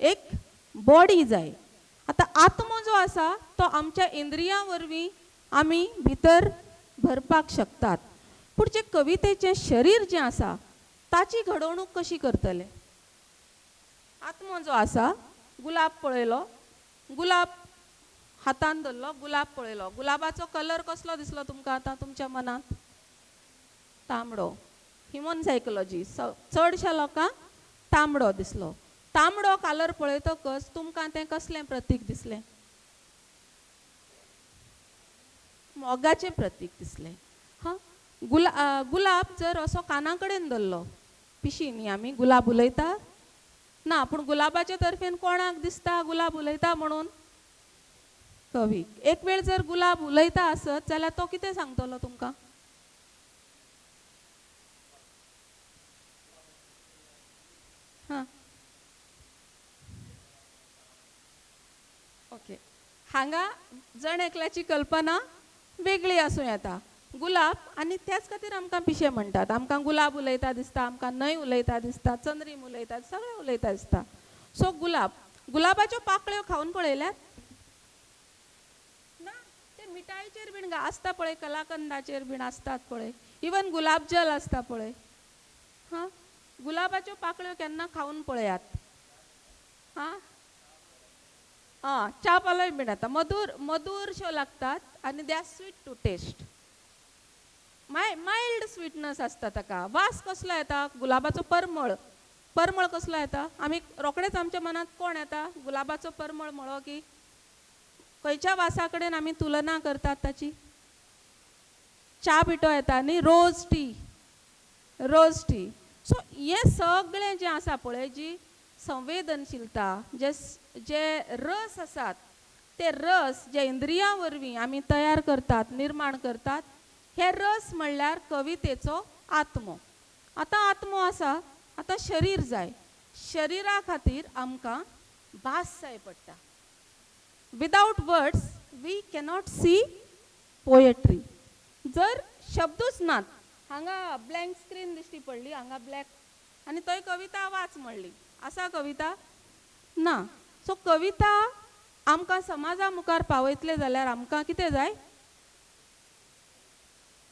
एक बॉडी जाय. आतां आत्मो जो आसा तो आमच्या इंद्रियां वरवीं आमी भितर भरपाक शकतात. पूण जें कवितेचें शरीर जें आसा ताची घडवणूक कशी करतले? आत्मो जो आसा, गुलाब पळयलो, गुलाब हातान धरलो, गुलाब पळयलो, गुलाबाचो कलर कसलो दिसलो तुमकां आतां तुमच्या मनांत? तांबडो. ह्युमन सायकोलॉजी, चडश्या लोकांक तांबडो दिसलो. तांबडो कलर पळयतकच तुमकां तें कसलें प्रतीक दिसलें? मोगाचें प्रतीक दिसलें. हां, गुलाब जर असो काना कडेन धरलो, पिशी न्ही आमी, गुलाब उलयता ना, पूण गुलाबाचे तर्फेन कोणाक दिसता गुलाब उलयता म्हणून? कवीक. एक वेळ जर गुलाब उलयता आसत जाल्यार तो कितें सांगतलो तुमकां? हां, ओके. हांगा जण एकल्याची कल्पना वेगळी आसूं येता. गुलाब, आनी त्याच खातीर आमकां पिशे म्हणटात. आमकां गुलाब उलयता दिसता, आमकां न्हंय उलयता दिसता, चंद्रीम उलयता, सगळें उलयता दिसता. सो गुलाब, गुलाबाच्यो पाकळ्यो खावन पळयल्यात ना? ते मिठायेचेर बीन आसता पळय, कलाकंदाचेर बीन आसतात पळय, इवन गुलाबजल आसता पळय. हां, गुलाबाच्यो पाकळ्यो केन्ना खावन पळयात. हां आं, च्या पालोय बीन येता, मधूर मधूरश्यो लागतात आनी they are sweet to taste. Mild sweetness आसता ताका. वास कसलो येता? गुलाबाचो परमळ. परमळ कसलो येता? आमी रोखडेच आमच्या मनांत कोण येता? गुलाबाचो परमळ म्हळो की खंयच्या वासा कडेन आमी तुलना करतात ताची? च्या पिठो येता न्ही, रोज टी, रोज टी. सो हें सगळें जें आसा पळय, जी संवेदनशीलता, जे जे रस आसात ते रस जे इंद्रियां वरवीं आमी तयार करतात, निर्माण करतात, हे रस म्हणल्यार कवितेचो आत्मो. आतां आत्मो आसा, आतां शरीर जाय. शरिरा खातीर आमकां भास जाय पडटा. Without words we cannot see poetry. जर शब्दूच नात, हांगा ब्लँक स्क्रीन दिश्टी पडली, हांगा ब्लॅक, आनी थंय कविता वाच म्हणली, आसा कविता? ना. सो कविता आमकां समाजा मुखार पावयतले जाल्यार आमकां कितें जाय?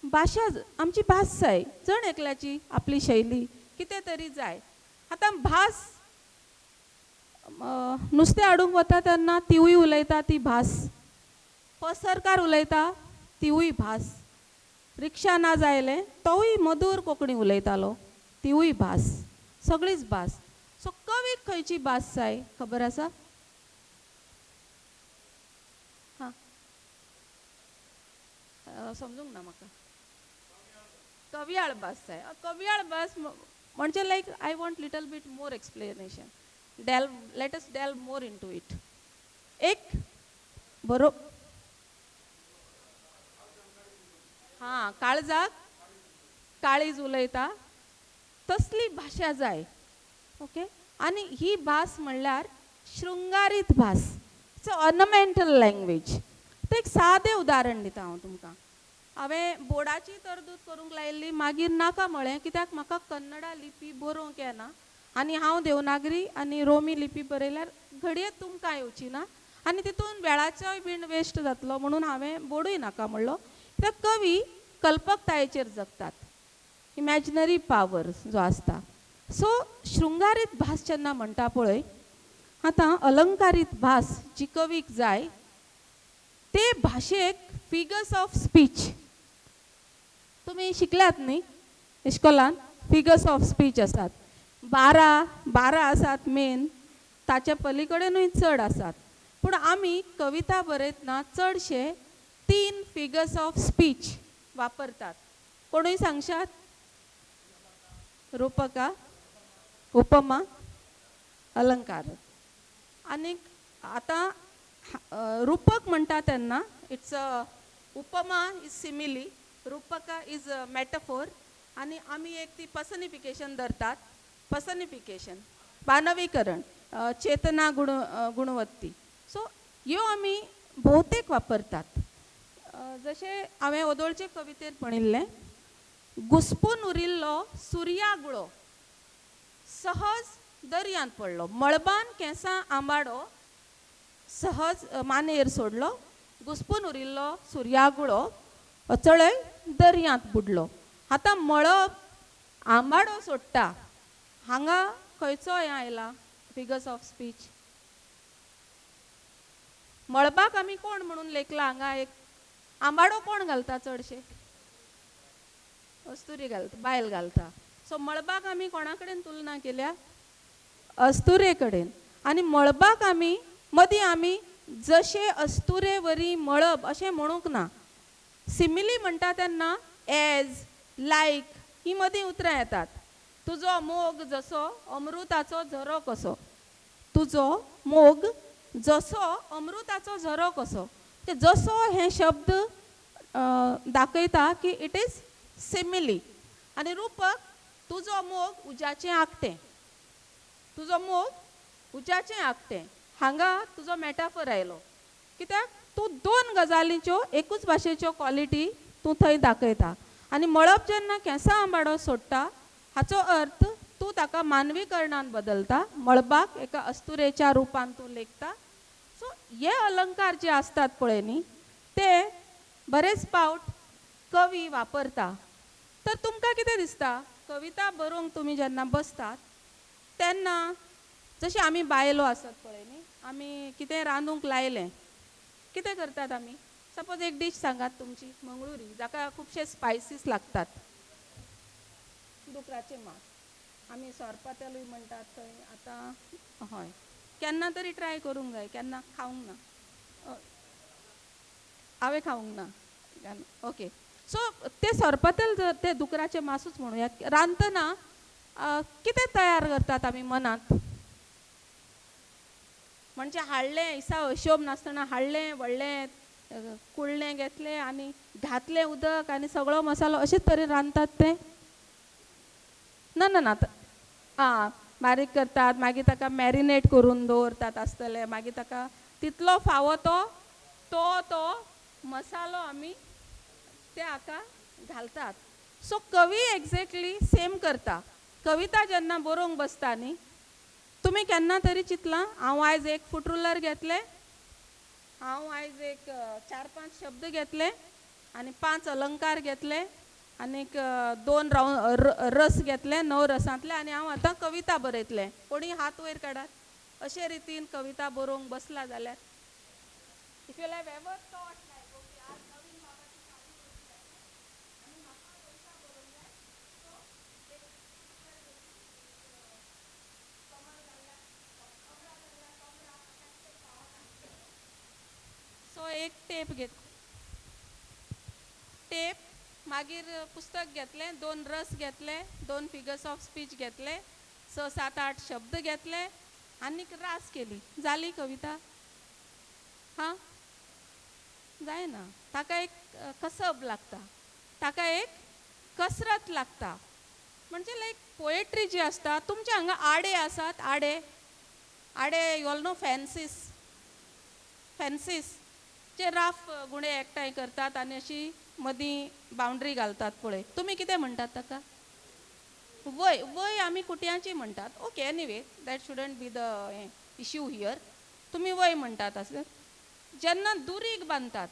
भाशा, आमची भास जाय. जण एकल्याची आपली शैली कितें तरी जाय. आतां भास नुस्तें हाडूंक वता तेन्ना तिवूय उलयता ती भास, पसरकार उलयता तिवूय भास, रिक्षा ना जायलें तोवूय मधूर कोंकणी उलयतालो तिवूय भास, सगळीच भास. सो कवीक खंयची भास जाय खबर आसा? हां, समजूंक ना म्हाका. कवियाळ भास जाय. कवियाळ भास म्हणजे like I want little bit more explanation. Delve, let us delve more into it. एक बरो, हां, काळजाक काळीज उलयता तसली भाशा जाय. ओके, आनी ही भास म्हणल्यार शृंगारीत भास, it's a ornamental language. एक सादें उदाहरण दिता हांव तुमकां. हांवें बोर्डाची तरतूद करूंक लायिल्ली, मागीर नाका म्हळें, कित्याक म्हाका कन्नडा लिपी बरोवंक येना आनी हांव देवनागरी आनी रोमी लिपी बरयल्यार घडये तुमकां येवची ना आनी तितून वेळाचोय बीन वेस्ट जातलो, म्हणून हांवें बोर्डूय नाका म्हणलो. कित्याक कवी कल्पकतायेचेर जगतात, इमॅजिनरी पावर जो आसता. सो शृंगारीत भास जेन्ना म्हणटा पळय, आतां अलंकारीत भास जी कवीक जाय ते भाशेक फिगर्स ऑफ स्पीच तुमी शिकल्यात न्ही इश्कोलान, फिगर्स ऑफ स्पीच आसात 12 आसात मेन, ताच्या पलीकडेनूय चड आसात, पूण आमी कविता बरयतना चडशे 3 फिगर्स ऑफ स्पीच वापरतात. कोणूय सांगशात? रूपका, उपमा, अलंकार. आनीक आतां रूपक म्हणटा तेन्ना it's a upma is simile, Rupaka is a metaphor, आनी आमी एक ती पर्सनिफिकेशन धरतात, पर्सनिफिकेशन मानवीकरण, चेतना गुण गुणवत्ती. सो ह्यो आमी भोवतेक वापरतात. जशें हांवें ओदोळचे कवितेंत म्हणिल्लें, घुसपून उरिल्लो सुर्या गुळो सहज दर्यांत पडलो, मळबान केंसां आंबाडो सहज मानेर सोडलो, घुसपून उरिल्लो सुर्यागुळो अचळय दर्यांत बुडलो. आतां मळब आंबाडो सोडटा, हांगा खंयचो हें आयला फिगर्स ऑफ स्पीच? मळबाक आमी कोण म्हणून लेखला? हांगा एक आंबाडो कोण घालता चडशे? अस्तुरी घालता, बायल घालता. सो मळबाक आमी कोणा कडेन तुलना केल्या? अस्तुरे कडेन. आनी मळबाक आमी मदीं आमी जशे अस्तुरे वरी मळब अशें म्हणूंक ना. सिमिली म्हणटा तेन्ना एज, लायक ही मदीं उतरां येतात. तुजो मोग जसो अमृताचो झरो कसो, तुजो मोग जसो अमृताचो झरो कसो, ते जसो हे शब्द दाखयता की it is simile. आनी रूपक, तुजो मोग उज्याचें आगटें, तुजो मोग उज्याचें आगटें, हांगा तुजो मॅटाफर आयलो. कित्याक तूं दोन गजालींच्यो एकूच भाशेच्यो क्वॉलिटी तूं थंय दाखयता. आनी मळब जेन्ना केंसां आंबाडो सोडटा हाचो अर्थ तूं ताका मानवीकरणान बदलता, मळबाक एका अस्तुरेच्या रुपान तूं लेखता. सो हे अलंकार जे आसतात पळय न्ही ते बरेच पावट कवी वापरता. तर तुमकां कितें दिसता कविता बरोवंक तुमी जेन्ना बसतात तेन्ना, जशें आमी बायलो आसत पळय न्ही, आमी कितें रांदूंक लायलें, कितें करतात आमी? सपोज एक डीश सांगात तुमची मंगळुरी, जाका खुबशे स्पायसीस लागतात, दुकराचें मांस, आमी सोरपातेलूय म्हणटात थंय आतां. हय, केन्ना तरी ट्राय करूंक जाय, केन्ना खावंक ना, हांवें खावंक ना. ओके, सो तें सोरपातेल जर तें दुकराचें मासूच म्हणुया, रांदतना कितें तयार करतात आमी मनांत? म्हणजे हाडलें हिसाब हिशोब नासतना हाडलें, व्हडलें कुळणें घेतलें आनी घातलें उदक आनी सगळो मसालो, अशेच तरेन रांदतात ते? ना ना ना, आं बारीक करतात, मागीर ताका मॅरिनेट करून दवरतात आसतलें, मागीर ताका तितलो फावो तो तो तो मसालो आमी ते हाका घालतात. सो कवी एक्झॅक्टली सेम करता. कविता जेन्ना बरोवंक बसता न्ही, तुमी केन्ना तरी चिंतलां हांव आयज एक फूट रुलर घेतलें, हांव आयज एक 4-5 शब्द घेतले आनी 5 अलंकार घेतले आनीक 2 रावंड रस घेतले, 9 रसांतले, आनी हांव आतां कविता बरयतलें. कोणी हात वयर काडात अशे रितीन कविता बरोवंक बसला जाल्यार? If you have ever thought like okay आज नवीन बाबाची साडी आनी म्हाका कविता बरोवंक जाय, सो एक सो एक टेप घेत, टेप, मागीर पुस्तक घेतलें, 2 रस घेतले, 2 फिगर्स ऑफ स्पीच घेतले, 6, 7, 8 शब्द घेतले आनीक रास केली, जाली कविता? हां, जायना. ताका एक कसब लागता, ताका एक कसरत लागता. म्हणजे लायक पोएट्री जी आसता, तुमच्या हांगा आडे आसात, आडे, आडे you all know fences, fences J Ralph गुणे एकठांय करतात आनी अशी मदीं बाउंड्री घालतात पळय, तुमी कितें म्हणटात ताका? वय. वय आमी कुट्यांची म्हणटात. Okay, anyway that shouldn't be the issue here. तुमी वय म्हणटात आसत. जेन्ना दुरीग बांदतात,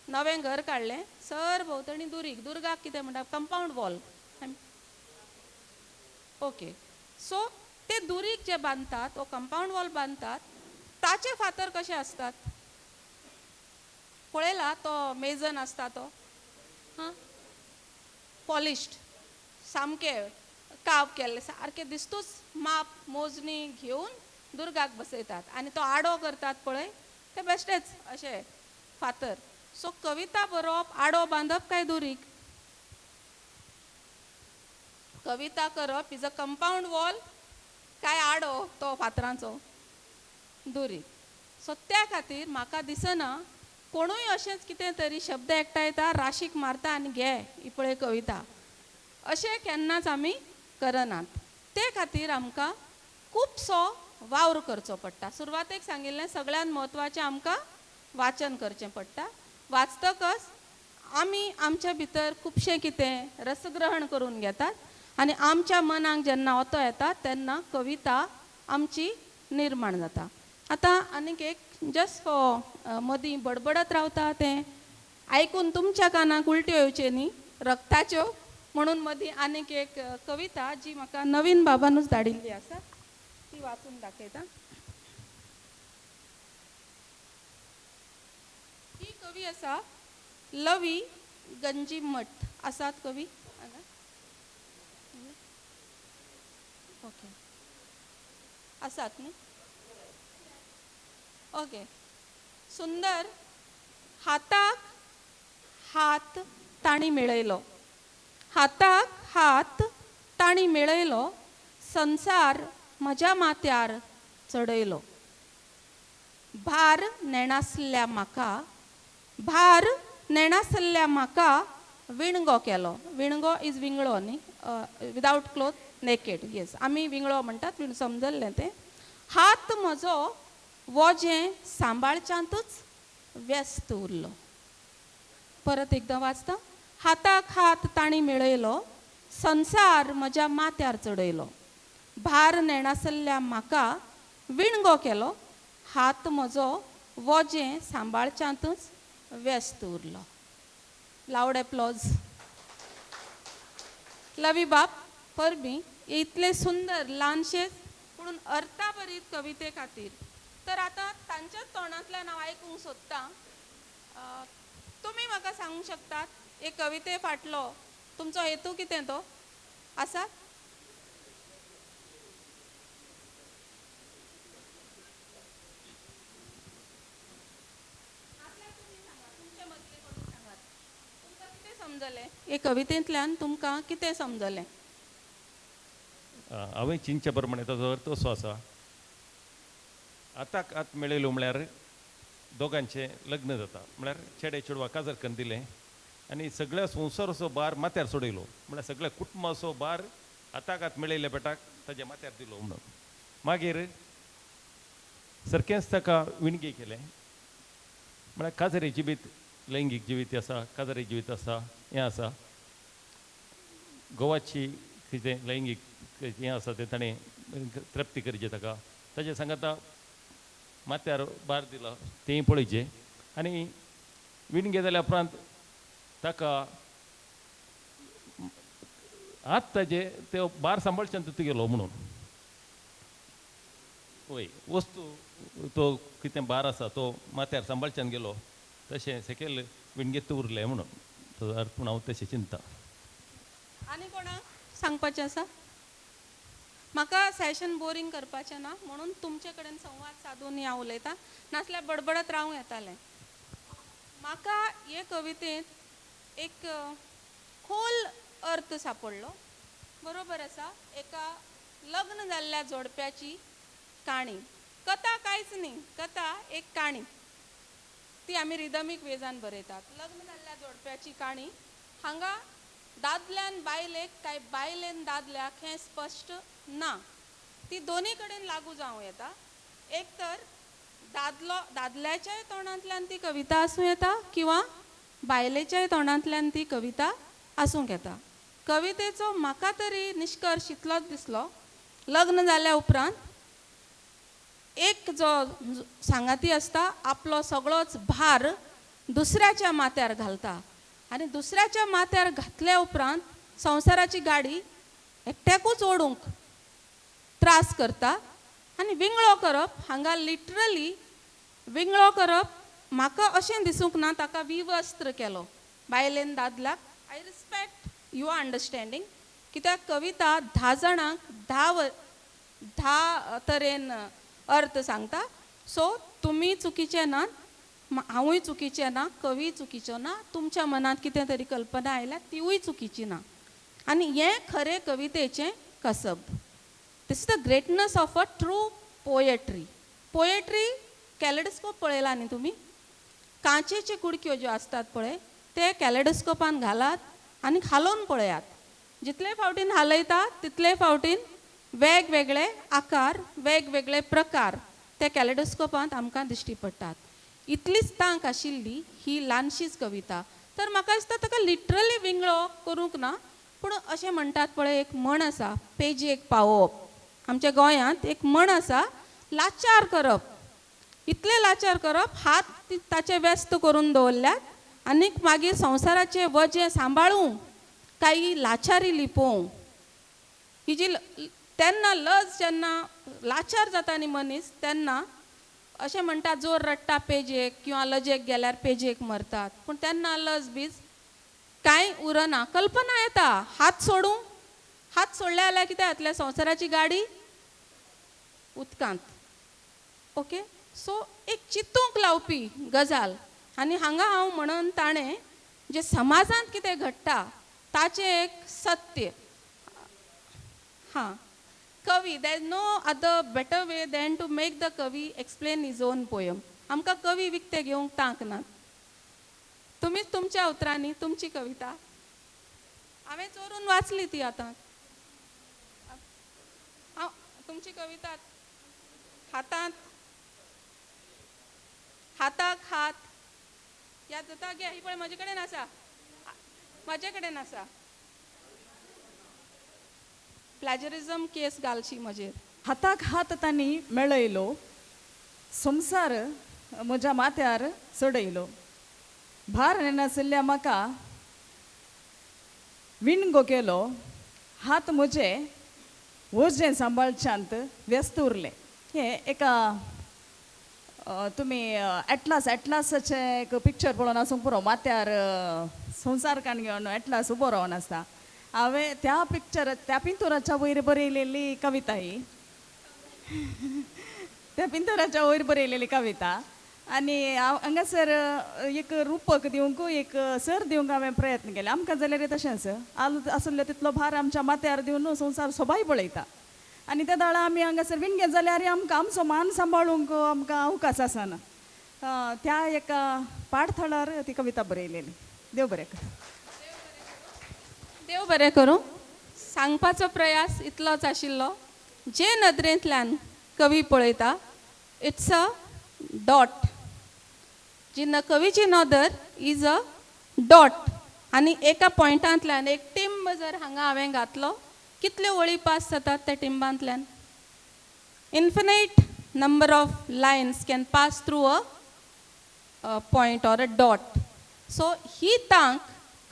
नवें घर काडलें, सर भोंवतणी दुरीग, दुर्गाक कितें म्हणटात? Compound wall. Okay, सो ते दुरीग जे बांदतात वो कंपावंड वॉल बांदतात ताचे फातर कशे आसतात पळयला? तो मेजन आसता तो, हां, पॉलिश्ड, सामके काव केल्ले, सारके दिसतूच माप मोजणी घेवन दुर्गाक बसयतात आनी तो आडो करतात पळय, ते बेश्टेच अशे फातर. सो कविता बरोवप आडो बांदप काय दुरीग? कविता करप is a compound wall काय आडो तो फातरांचो दुरीग? सो त्या खातीर म्हाका दिसना कोणूय अशेंच कितें तरी शब्द एकठांयता, राशीक मारता आनी घे ही पळय कविता, अशें केन्नाच आमी करनात. ते खातीर आमकां खुबसो वावर करचो पडटा. सुरवातेक सांगिल्लें सगळ्यांत म्हत्वाचें आमकां वाचन करचें पडटा. वाचतकच आमी आमच्या भितर खुबशें कितें रसग्रहण करून घेतात आनी आमच्या मनाक जेन्ना ओतो येता तेन्ना कविता आमची निर्माण जाता. आतां आनीक एक जस्ट फॉर मदीं बडबडत रावता तें आयकून तुमच्या कानाक उलट्यो येवच्यो न्ही रक्ताच्यो, म्हणून मदीं आनीक एक कविता जी म्हाका नवीन बाबानूच धाडिल्ली आसा ती वाचून दाखयता. ही कवी आसा लवी गंजी मठ. आसात कवी हांगा? ओके, आसात न्ही? ओके. सुंदर हाताक हात ताणी मेळयलो, हाताक हात ताणी मेळयलो, संसार म्हज्या माथ्यार चडयलो, भार नेणासल्या म्हाका, भार नेणासल्या म्हाका विणगो केलो. विणगो is विंगळो न्ही, विदावट क्लोथ, नेकेड. येस, आमी विंगळो म्हणटात, समजल्लें तें. हात म्हजो वोजें सांबाळच्यांतूच व्यस्त उरलो. परत एकदां वाचता. हाताक हात ताणी मेळयलो, संसार म्हज्या माथ्यार चडयलो, भार नेणासल्या म्हाका विणगो केलो, हात म्हजो वोजें सांबाळच्यांतूच व्यस्त उरलो. Loud applause. लवी बाब परबी इतले सुंदर ल्हानशेच पूण अर्थाभरीत कविते खातीर. तर आतां तांच्याच तोंडांतल्यान हांव आयकूंक सोदतां, तुमी म्हाका सांगूंक शकतात हे कविते फाटलो तुमचो हेतू कितें तो आसा? समजलें हे कवितेंतल्यान तुमकां कितें समजलें? हांवें चिंतचे प्रमाणे ताचो अर्थ असो आसा, आताक आत मेळयलो म्हळ्यार दोगांचें लग्न जाता, म्हळ्यार चेडे चेडवा काजार करून दिलें आनी सगळ्या संवसाराचो भार माथ्यार सोडयलो, म्हळ्यार सगळ्या कुटुंबाचो भार हाताक हात मेळयल्या पेटाक ताच्या माथ्यार दिलो म्हणून. मागीर सारकेंच ताका विणगे केलें, म्हळ्यार काजारी जिवीत, लैंगीक जिवीत आसा, काजारी जिवीत आसा, हें आसा, गोवाची कितें लैंगीक हें आसा तें ताणें तृप्ती करचें ताका, ताजे सांगाता माथ्यार भार दिलो तेंय पळयचें. आनी विणगे जाल्या उपरांत ताका हात ताजे ते भार सांबाळच्यान तूं गेलो म्हणून, वय वस्तू तो कितें भार आसा तो माथ्यार सांबाळच्यान गेलो, तशें सकयल विणगेत उरलें म्हणून ताचो अर्थ पूण हांव तशें चिंता. आनी कोणाक सांगपाचें आसा? म्हाका सेशन बोरींग करपाचें ना म्हणून तुमचे कडेन संवाद सादून हांव उलयतां, नासल्यार बडबडत रावूं येतालें. म्हाका हे कवितेंत एक खोल अर्थ सापडलो. बरोबर आसा, एका लग्न जाल्ल्या जोडप्याची काणी, कथा कांयच न्ही, कथा एक काणी, ती आमी रिदमीक वेजान बरयतात. लग्न जाल्ल्या जोडप्याची काणी. हांगा दादल्यान बायलेक काय बायलेन दादल्याक हें स्पश्ट ना, ती दोनी कडेन लागू जावं येता. एक तर दादलो दादल्याच्याय तोंडांतल्यान ती कविता आसूं येता किंवा बायलेच्याय तोंडांतल्यान ती कविता आसूंक येता. कवितेचो म्हाका तरी निश्कर्श इतलोच दिसलो, लग्न जाल्या उपरांत एक जो सांगाती आसता आपलो सगळोच भार दुसऱ्याच्या माथ्यार घालता आनी दुसऱ्याच्या माथ्यार घातल्या उपरांत संवसाराची गाडी एकट्याकूच ओडूंक त्रास करता. आनी विंगळो करप हांगा लिटरली विंगळो करप म्हाका अशें दिसूंक ना ताका विवस्त्र केलो बायलेन दादल्याक. I respect your understanding, कित्याक कविता 10 जाणांक 10 तरेन अर्थ सांगता. सो तुमी चुकीचे ना, हांवूय चुकीचें ना, कवी चुकीचो ना, तुमच्या मनांत कितें तरी कल्पना आयल्या तिवूय चुकीची ना. आनी हें खरें कवितेचें कसब. This is the greatness of a true poetry. Poetry kaleidoscope पळयला न्ही तुमी, कांचेच्यो कुडक्यो ज्यो आसतात पळय ते कॅलेडोस्कोपान घालात आनी हालोवन पळयात. जितले फावटीन हालयता तितले फावटीन वेगवेगळे आकार वेगवेगळे प्रकार ते कॅलेडोस्कोपांत आमकां दिश्टी पडटात. इतलीच तांक आशिल्ली ही ल्हानशीच कविता. तर म्हाका दिसता ताका लिटरली विंगळो करूंक ना, पूण अशें म्हणटात पळय एक म्हण आसा पेजेक पावोवप. आमच्या गोंयांत एक म्हण आसा लाचार करप. इतले लाचार करप, हात ताचे व्यस्त करून दवरल्यात आनीक मागीर संवसाराचें वजें सांबाळूं कांय लाचारी लिपोवं. ही जी तेन्ना लज जेन्ना लाचार जाता न्ही मनीस तेन्ना अशें म्हणटा जोर रडटा पेजेक किंवा लजेक गेल्यार पेजेक मरतात, पूण तेन्ना लज बीज कांय उरना. कल्पना येता हात सोडूं, हात सोडले जाल्यार कितें जातलें, संवसाराची गाडी उदकांत. ओके, सो एक चिंतूंक लावपी गजाल. आनी हांगा हांव म्हणून ताणें जें समाजांत कितें घडटा ताचें एक सत्य. हां, कवी there is no other better way than to make the kavi explain his own poem. आमकां कवी विकते घेवंक तांक ना. तुमीच तुमच्या उतरांनी तुमची कविता हांवें चोरून वाचली ती आतां. हांव तुमची कविता हातांत हाताक हात याद जाता गे, ही पळय म्हजे कडेन आसा, म्हजे कडेन आसा. प्लॅजरिझम केस घालची म्हजेर. हाताक हात तांणी मेळयलो, संवसार म्हज्या माथ्यार चडयलो, भार नाशिल्ल्या म्हाका विणगो केलो, हात म्हजे वजें सांबाळच्यांत व्यस्त उरले. हें एका तुमी एटलास एटलासाचें एक पिक्चर पळोवन आसूंक पुरो, माथ्यार संवसार काण घेवन एटलास उबो रावन आसता. हांवें त्या पिक्चर त्या पिंतुराच्या वयर बरयलेली कविता ही, त्या पिंतुराच्या वयर बरयलेली कविता. आनी हांव हांगासर एक रुपक दिवंक एक सर दिवंक हांवें प्रयत्न केले. आमकां जाल्यार तशेंच आसलो तितलो भार आमच्या माथ्यार दिवन संवसार सोबाय पळयता आनी त्या दाळा आमी हांगासर विणगे जाल्यार आमकां आमचो मान सांबाळूंक आमकां अवकाश आसना. त्या एका पाडथळार ती कविता बरयलेली. देव बरें करूं. देव बरें करूं. सांगपाचो प्रयास इतलोच आशिल्लो, जे नदरेंतल्यान कवी पळयता it's a dot. जी कवीची नदर is a dot आनी एका पॉयंटांतल्यान एक टिंब जर हांगा हांवें घातलो कितल्यो वळी पास जातात त्या टिंबांतल्यान. Infinite number of lines can pass through a point or a dot. So ही तांक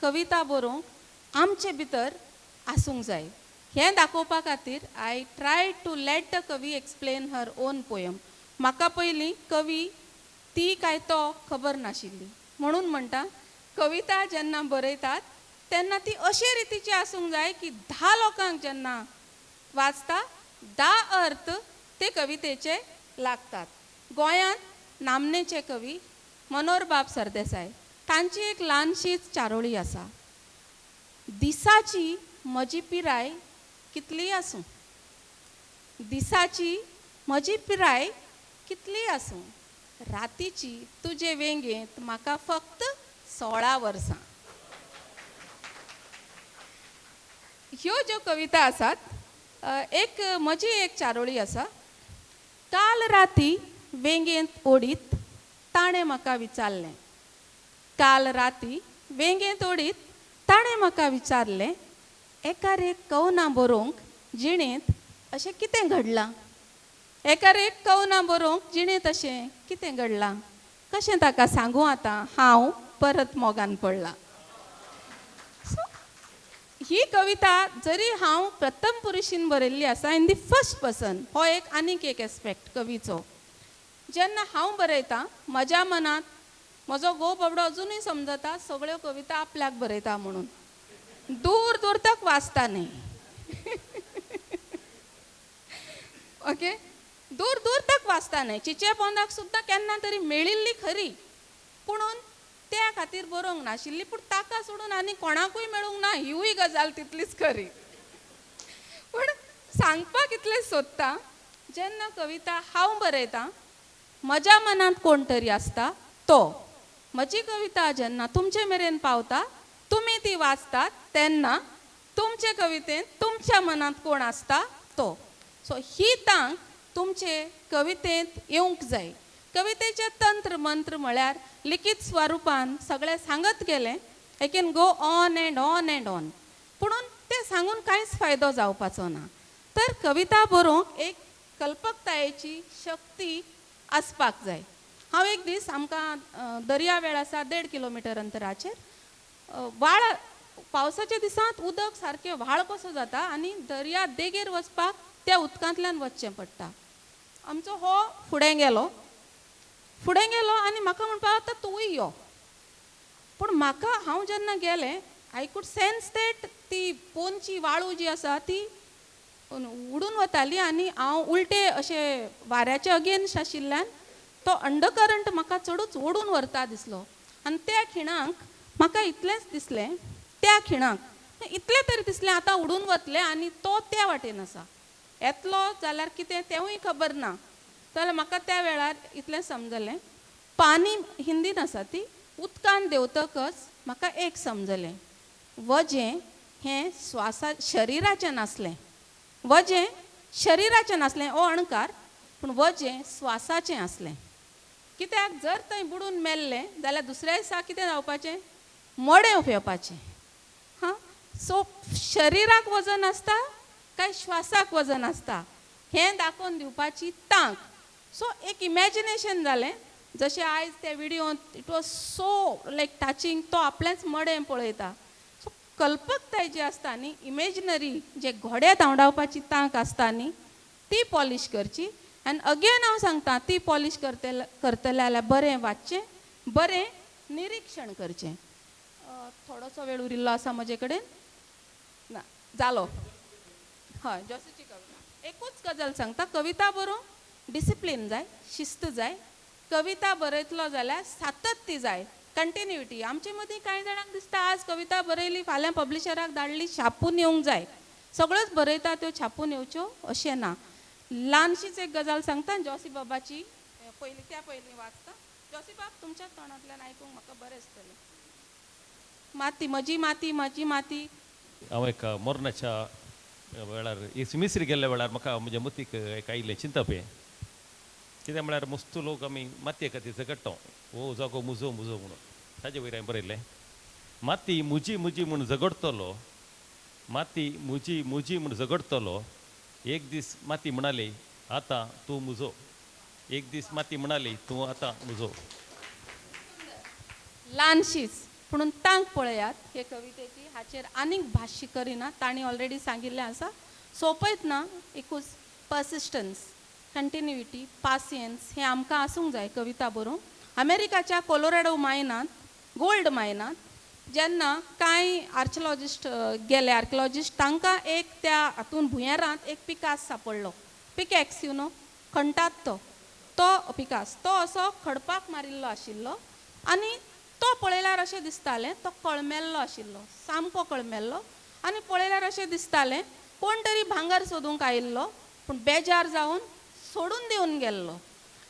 कविता बरोवंक आमचे भितर आसूंक जाय. हें दाखोवपा खातीर I try to let the kavi explain her own poem. म्हाका पयलीं कवी ती काय तो खबर नाशिल्ली, म्हणून म्हणटा कविता जेन्ना बरयतात तेन्ना ती अशे रितीची आसूंक जाय की 10 लोकांक जेन्ना वाचता 10 अर्थ ते कवितेचे लागतात. गोंयांत नामनेचे कवी मनोहरबाब सरदेसाय तांची एक ल्हानशीच चारोळी आसा. दिसाची म्हजी पिराय कितलीय आसूं, दिसाची म्हजी पिराय कितलीय आसूं, रातीची तुजे वेंगेंत म्हाका फक्त 16 वर्सां. ह्यो ज्यो कविता आसात, एक म्हजी एक चारोळी आसा. काल राती वेंगेंत ओडीत ताणें म्हाका विचारलें, काल राती वेंगेंत ओडीत ताणें म्हाका विचारलें, एकार एक कवनां बरोवंक जिणेंत अशें कितें घडलां? एकार एक कवनां बरोवंक जिणेंत अशें कितें घडलां? कशें ताका सांगूं आतां हांव परत मोगान पडलां. सो ही कविता जरी हांव प्रथम पुरुशीन बरयल्ली आसा, इन the first person, हो एक आनीक एक एस्पेक्ट कवीचो. जेन्ना हांव बरयतां म्हज्या मनांत म्हजो घोव बाबडो अजुनूय समजता सगळ्यो कविता आपल्याक बरयता म्हणून, दूर दूर तक वाचता न्ही. ओके, दूर दूर तक वाचता न्ही. चिचे पोंदाक सुद्दां केन्ना तरी मेळिल्ली खरी, पुणून त्या खातीर बरोवंक नाशिल्ली, पूण ताका सोडून आनी कोणाकूय मेळूंक ना हिवूय गजाल तितलीच खरी. पूण सांगपाक इतलें सोदता, जेन्ना कविता हांव बरयतां म्हज्या मनांत कोण तरी आसता तो म्हजी कविता जेन्ना तुमचे मेरेन पावता, तुमी ती वाचतात तेन्ना तुमचे कवितेंत तुमच्या मनांत कोण आसता तो. सो ही तांक तुमचे कवितेंत येवंक जाय. कवितेचें तंत्र मंत्र म्हळ्यार लिखीत स्वरुपान सगळें सांगत गेलें, I can go on and on and on, पुणून तें सांगून कांयच फायदो जावपाचो ना. तर कविता बरोवंक एक कल्पकतायेची शक्ती आसपाक जाय. हांव एक दीस आमकां दर्या वेळ आसा 1.5 किलोमिटर अंतराचेर, व्हाळ पावसाच्या दिसांत उदक सारकें व्हाळ कसो जाता आनी दर्या देगेर वचपाक त्या उदकांतल्यान वचचें पडटा. आमचो हो फुडें गेलो, फुडें गेलो आनी म्हाका म्हणपाक आतां तूंय यो. पूण म्हाका हांव जेन्ना गेलें I could sense that ती पोनची वाळू जी आसा ती उडून वताली आनी हांव उलटे अशें वाऱ्याचे अगेन्स्ट आशिल्ल्यान तो अंडरकरंट म्हाका चडूच ओडून व्हरता दिसलो. आनी त्या खिणाक म्हाका इतलेंच दिसलें, त्या खिणाक इतलें तरी दिसलें आतां उडून वतलें आनी तो त्या वाटेन आसा, येतलो जाल्यार कितें तेंवूय खबर ना. जाल्यार म्हाका त्या वेळार इतलें समजलें, पानी हिंदीन आसा ती, उदकान देंवतकच म्हाका एक समजलें, वजें हें स्वासा शरिराचें नासलें, वजें शरिराचें नासलें हो अणकार, पूण वजें स्वासाचें आसलें. कित्याक जर थंय बुडून मेल्लें जाल्यार दुसऱ्या दिसा कितें जावपाचें, मडें उफेवपाचें. हां, सो शरिराक वजन आसता काय श्वासाक वजन आसता हें दाखोवन दिवपाची तांक. सो एक इमॅजिनेशन जालें, जशें आयज त्या विडियोंत it was so like touching, तो आपलेंच मडें पळयता. सो कल्पकताय जी आसता न्ही, इमेजिनरी जे घोडे धांवडावपाची तांक आसता न्ही, ती पॉलिश करची. आनी अगेन हांव सांगता, ती पॉलिश करतले जाल्यार बरें वाचचें, बरें निरिक्षण करचें. थोडोसो वेळ उरिल्लो आसा म्हजे कडेन ना, जालो. हय, जोसीची कविता एकूच गजाल सांगता, कविता बरोवंक डिसिप्लीन जाय, शिस्त जाय. कविता बरयतलो जाल्यार सातत्य जाय, कंटिन्युटी. आमचे मदीं कांय जाणांक दिसता आज कविता बरयली फाल्यां पब्लिशराक धाडली छापून येवंक जाय, सगळ्योच बरयता त्यो छापून येवच्यो अशें ना. ल्हानशीच एक गजाल सांगता, जोसी बाबाची पयलीं त्या पयलीं वाचता. जोसी बाब तुमच्या तोंडांतल्यान आयकूंक म्हाका बरें दिसतलें. माती म्हजी माती म्हजी माती. हांव एक मोरनाच्या वेळार मिसरी गेल्ल्या वेळार म्हाका म्हज्या मतीक एक आयिल्लें चिंतप हें, कितें म्हळ्यार मस्तू लोक आमी मातये खातीर झगडटा, हो जागो मुजो मुजो म्हणून. ताजे वयर हांवें बरयल्लें, माती मुजी मुजी म्हूण झगडटलो, माती मुजी मुजी म्हूण झगडटलो, एक दीस माती म्हणाली आतां तूं मुजो, एक दीस माती म्हणाली तूं आतां मुजो. ल्हानशीच पुणून तांक पळयात हे कवितेची, हाचेर आनीक भाश्य करिना, तांणी ऑलरेडी सांगिल्लें आसा. सोंपयत ना, एकूच पर्सिस्टन्स, कंटिन्युटी, पासियन्स हें आमकां आसूंक जाय कविता बरोवंक. अमेरिकाच्या कोलोराडो मायनांत, गोल्ड मायनांत जेन्ना कांय आर्किओलॉजिस्ट गेले, आर्किओलॉजिस्ट तांकां एक त्या हातून भुंयारांत एक पिकास सापडलो, पिकॅक्स you know, खणटात तो, तो पिकास तो असो खडपाक मारिल्लो आशिल्लो आनी तो पळयल्यार अशें दिसतालें तो कळमेल्लो आशिल्लो, सामको कळमेल्लो. आनी पळयल्यार अशें दिसतालें कोण तरी भांगर सोदूंक आयिल्लो पूण बेजार जावन सोडून दिवन गेल्लो.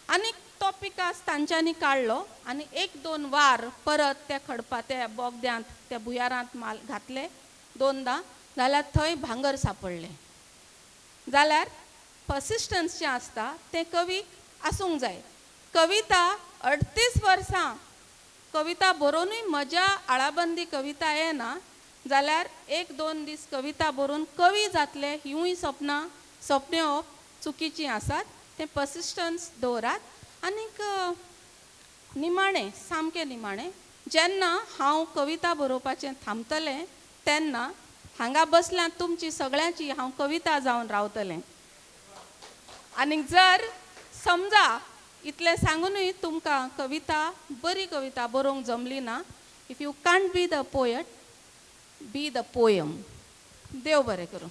आनी तो पिकास तांच्यांनी काडलो आनी एक दोन वार परत त्या खडपा त्या बोगद्यांत त्या भुंयारांत माल घातले दोनदां, जाल्यार थंय भांगर सापडलें. जाल्यार पर्सिस्टन्स जें आसता तें कवीक आसूंक जाय. कविता 38 वर्सां कविता बरोवनूय म्हज्या आळाबंदी कविता येना जाल्यार एक दोन दीस कविता बरोवन कवी जातले हिवूय सपनां सपनेवप चुकीचीं आसात. तें पर्सिस्टन्स दवरात. आनीक निमाणें, सामकें निमाणें, जेन्ना हांव कविता बरोवपाचें थांबतलें तेन्ना हांगा बसल्यात तुमची सगळ्यांची हांव कविता जावन रावतलें. आनीक जर समजा इतलें सांगुनूय तुमकां कविता, बरी कविता बरोवंक जमली ना, if you can't be the poet, be the poem. देव बरें करूं.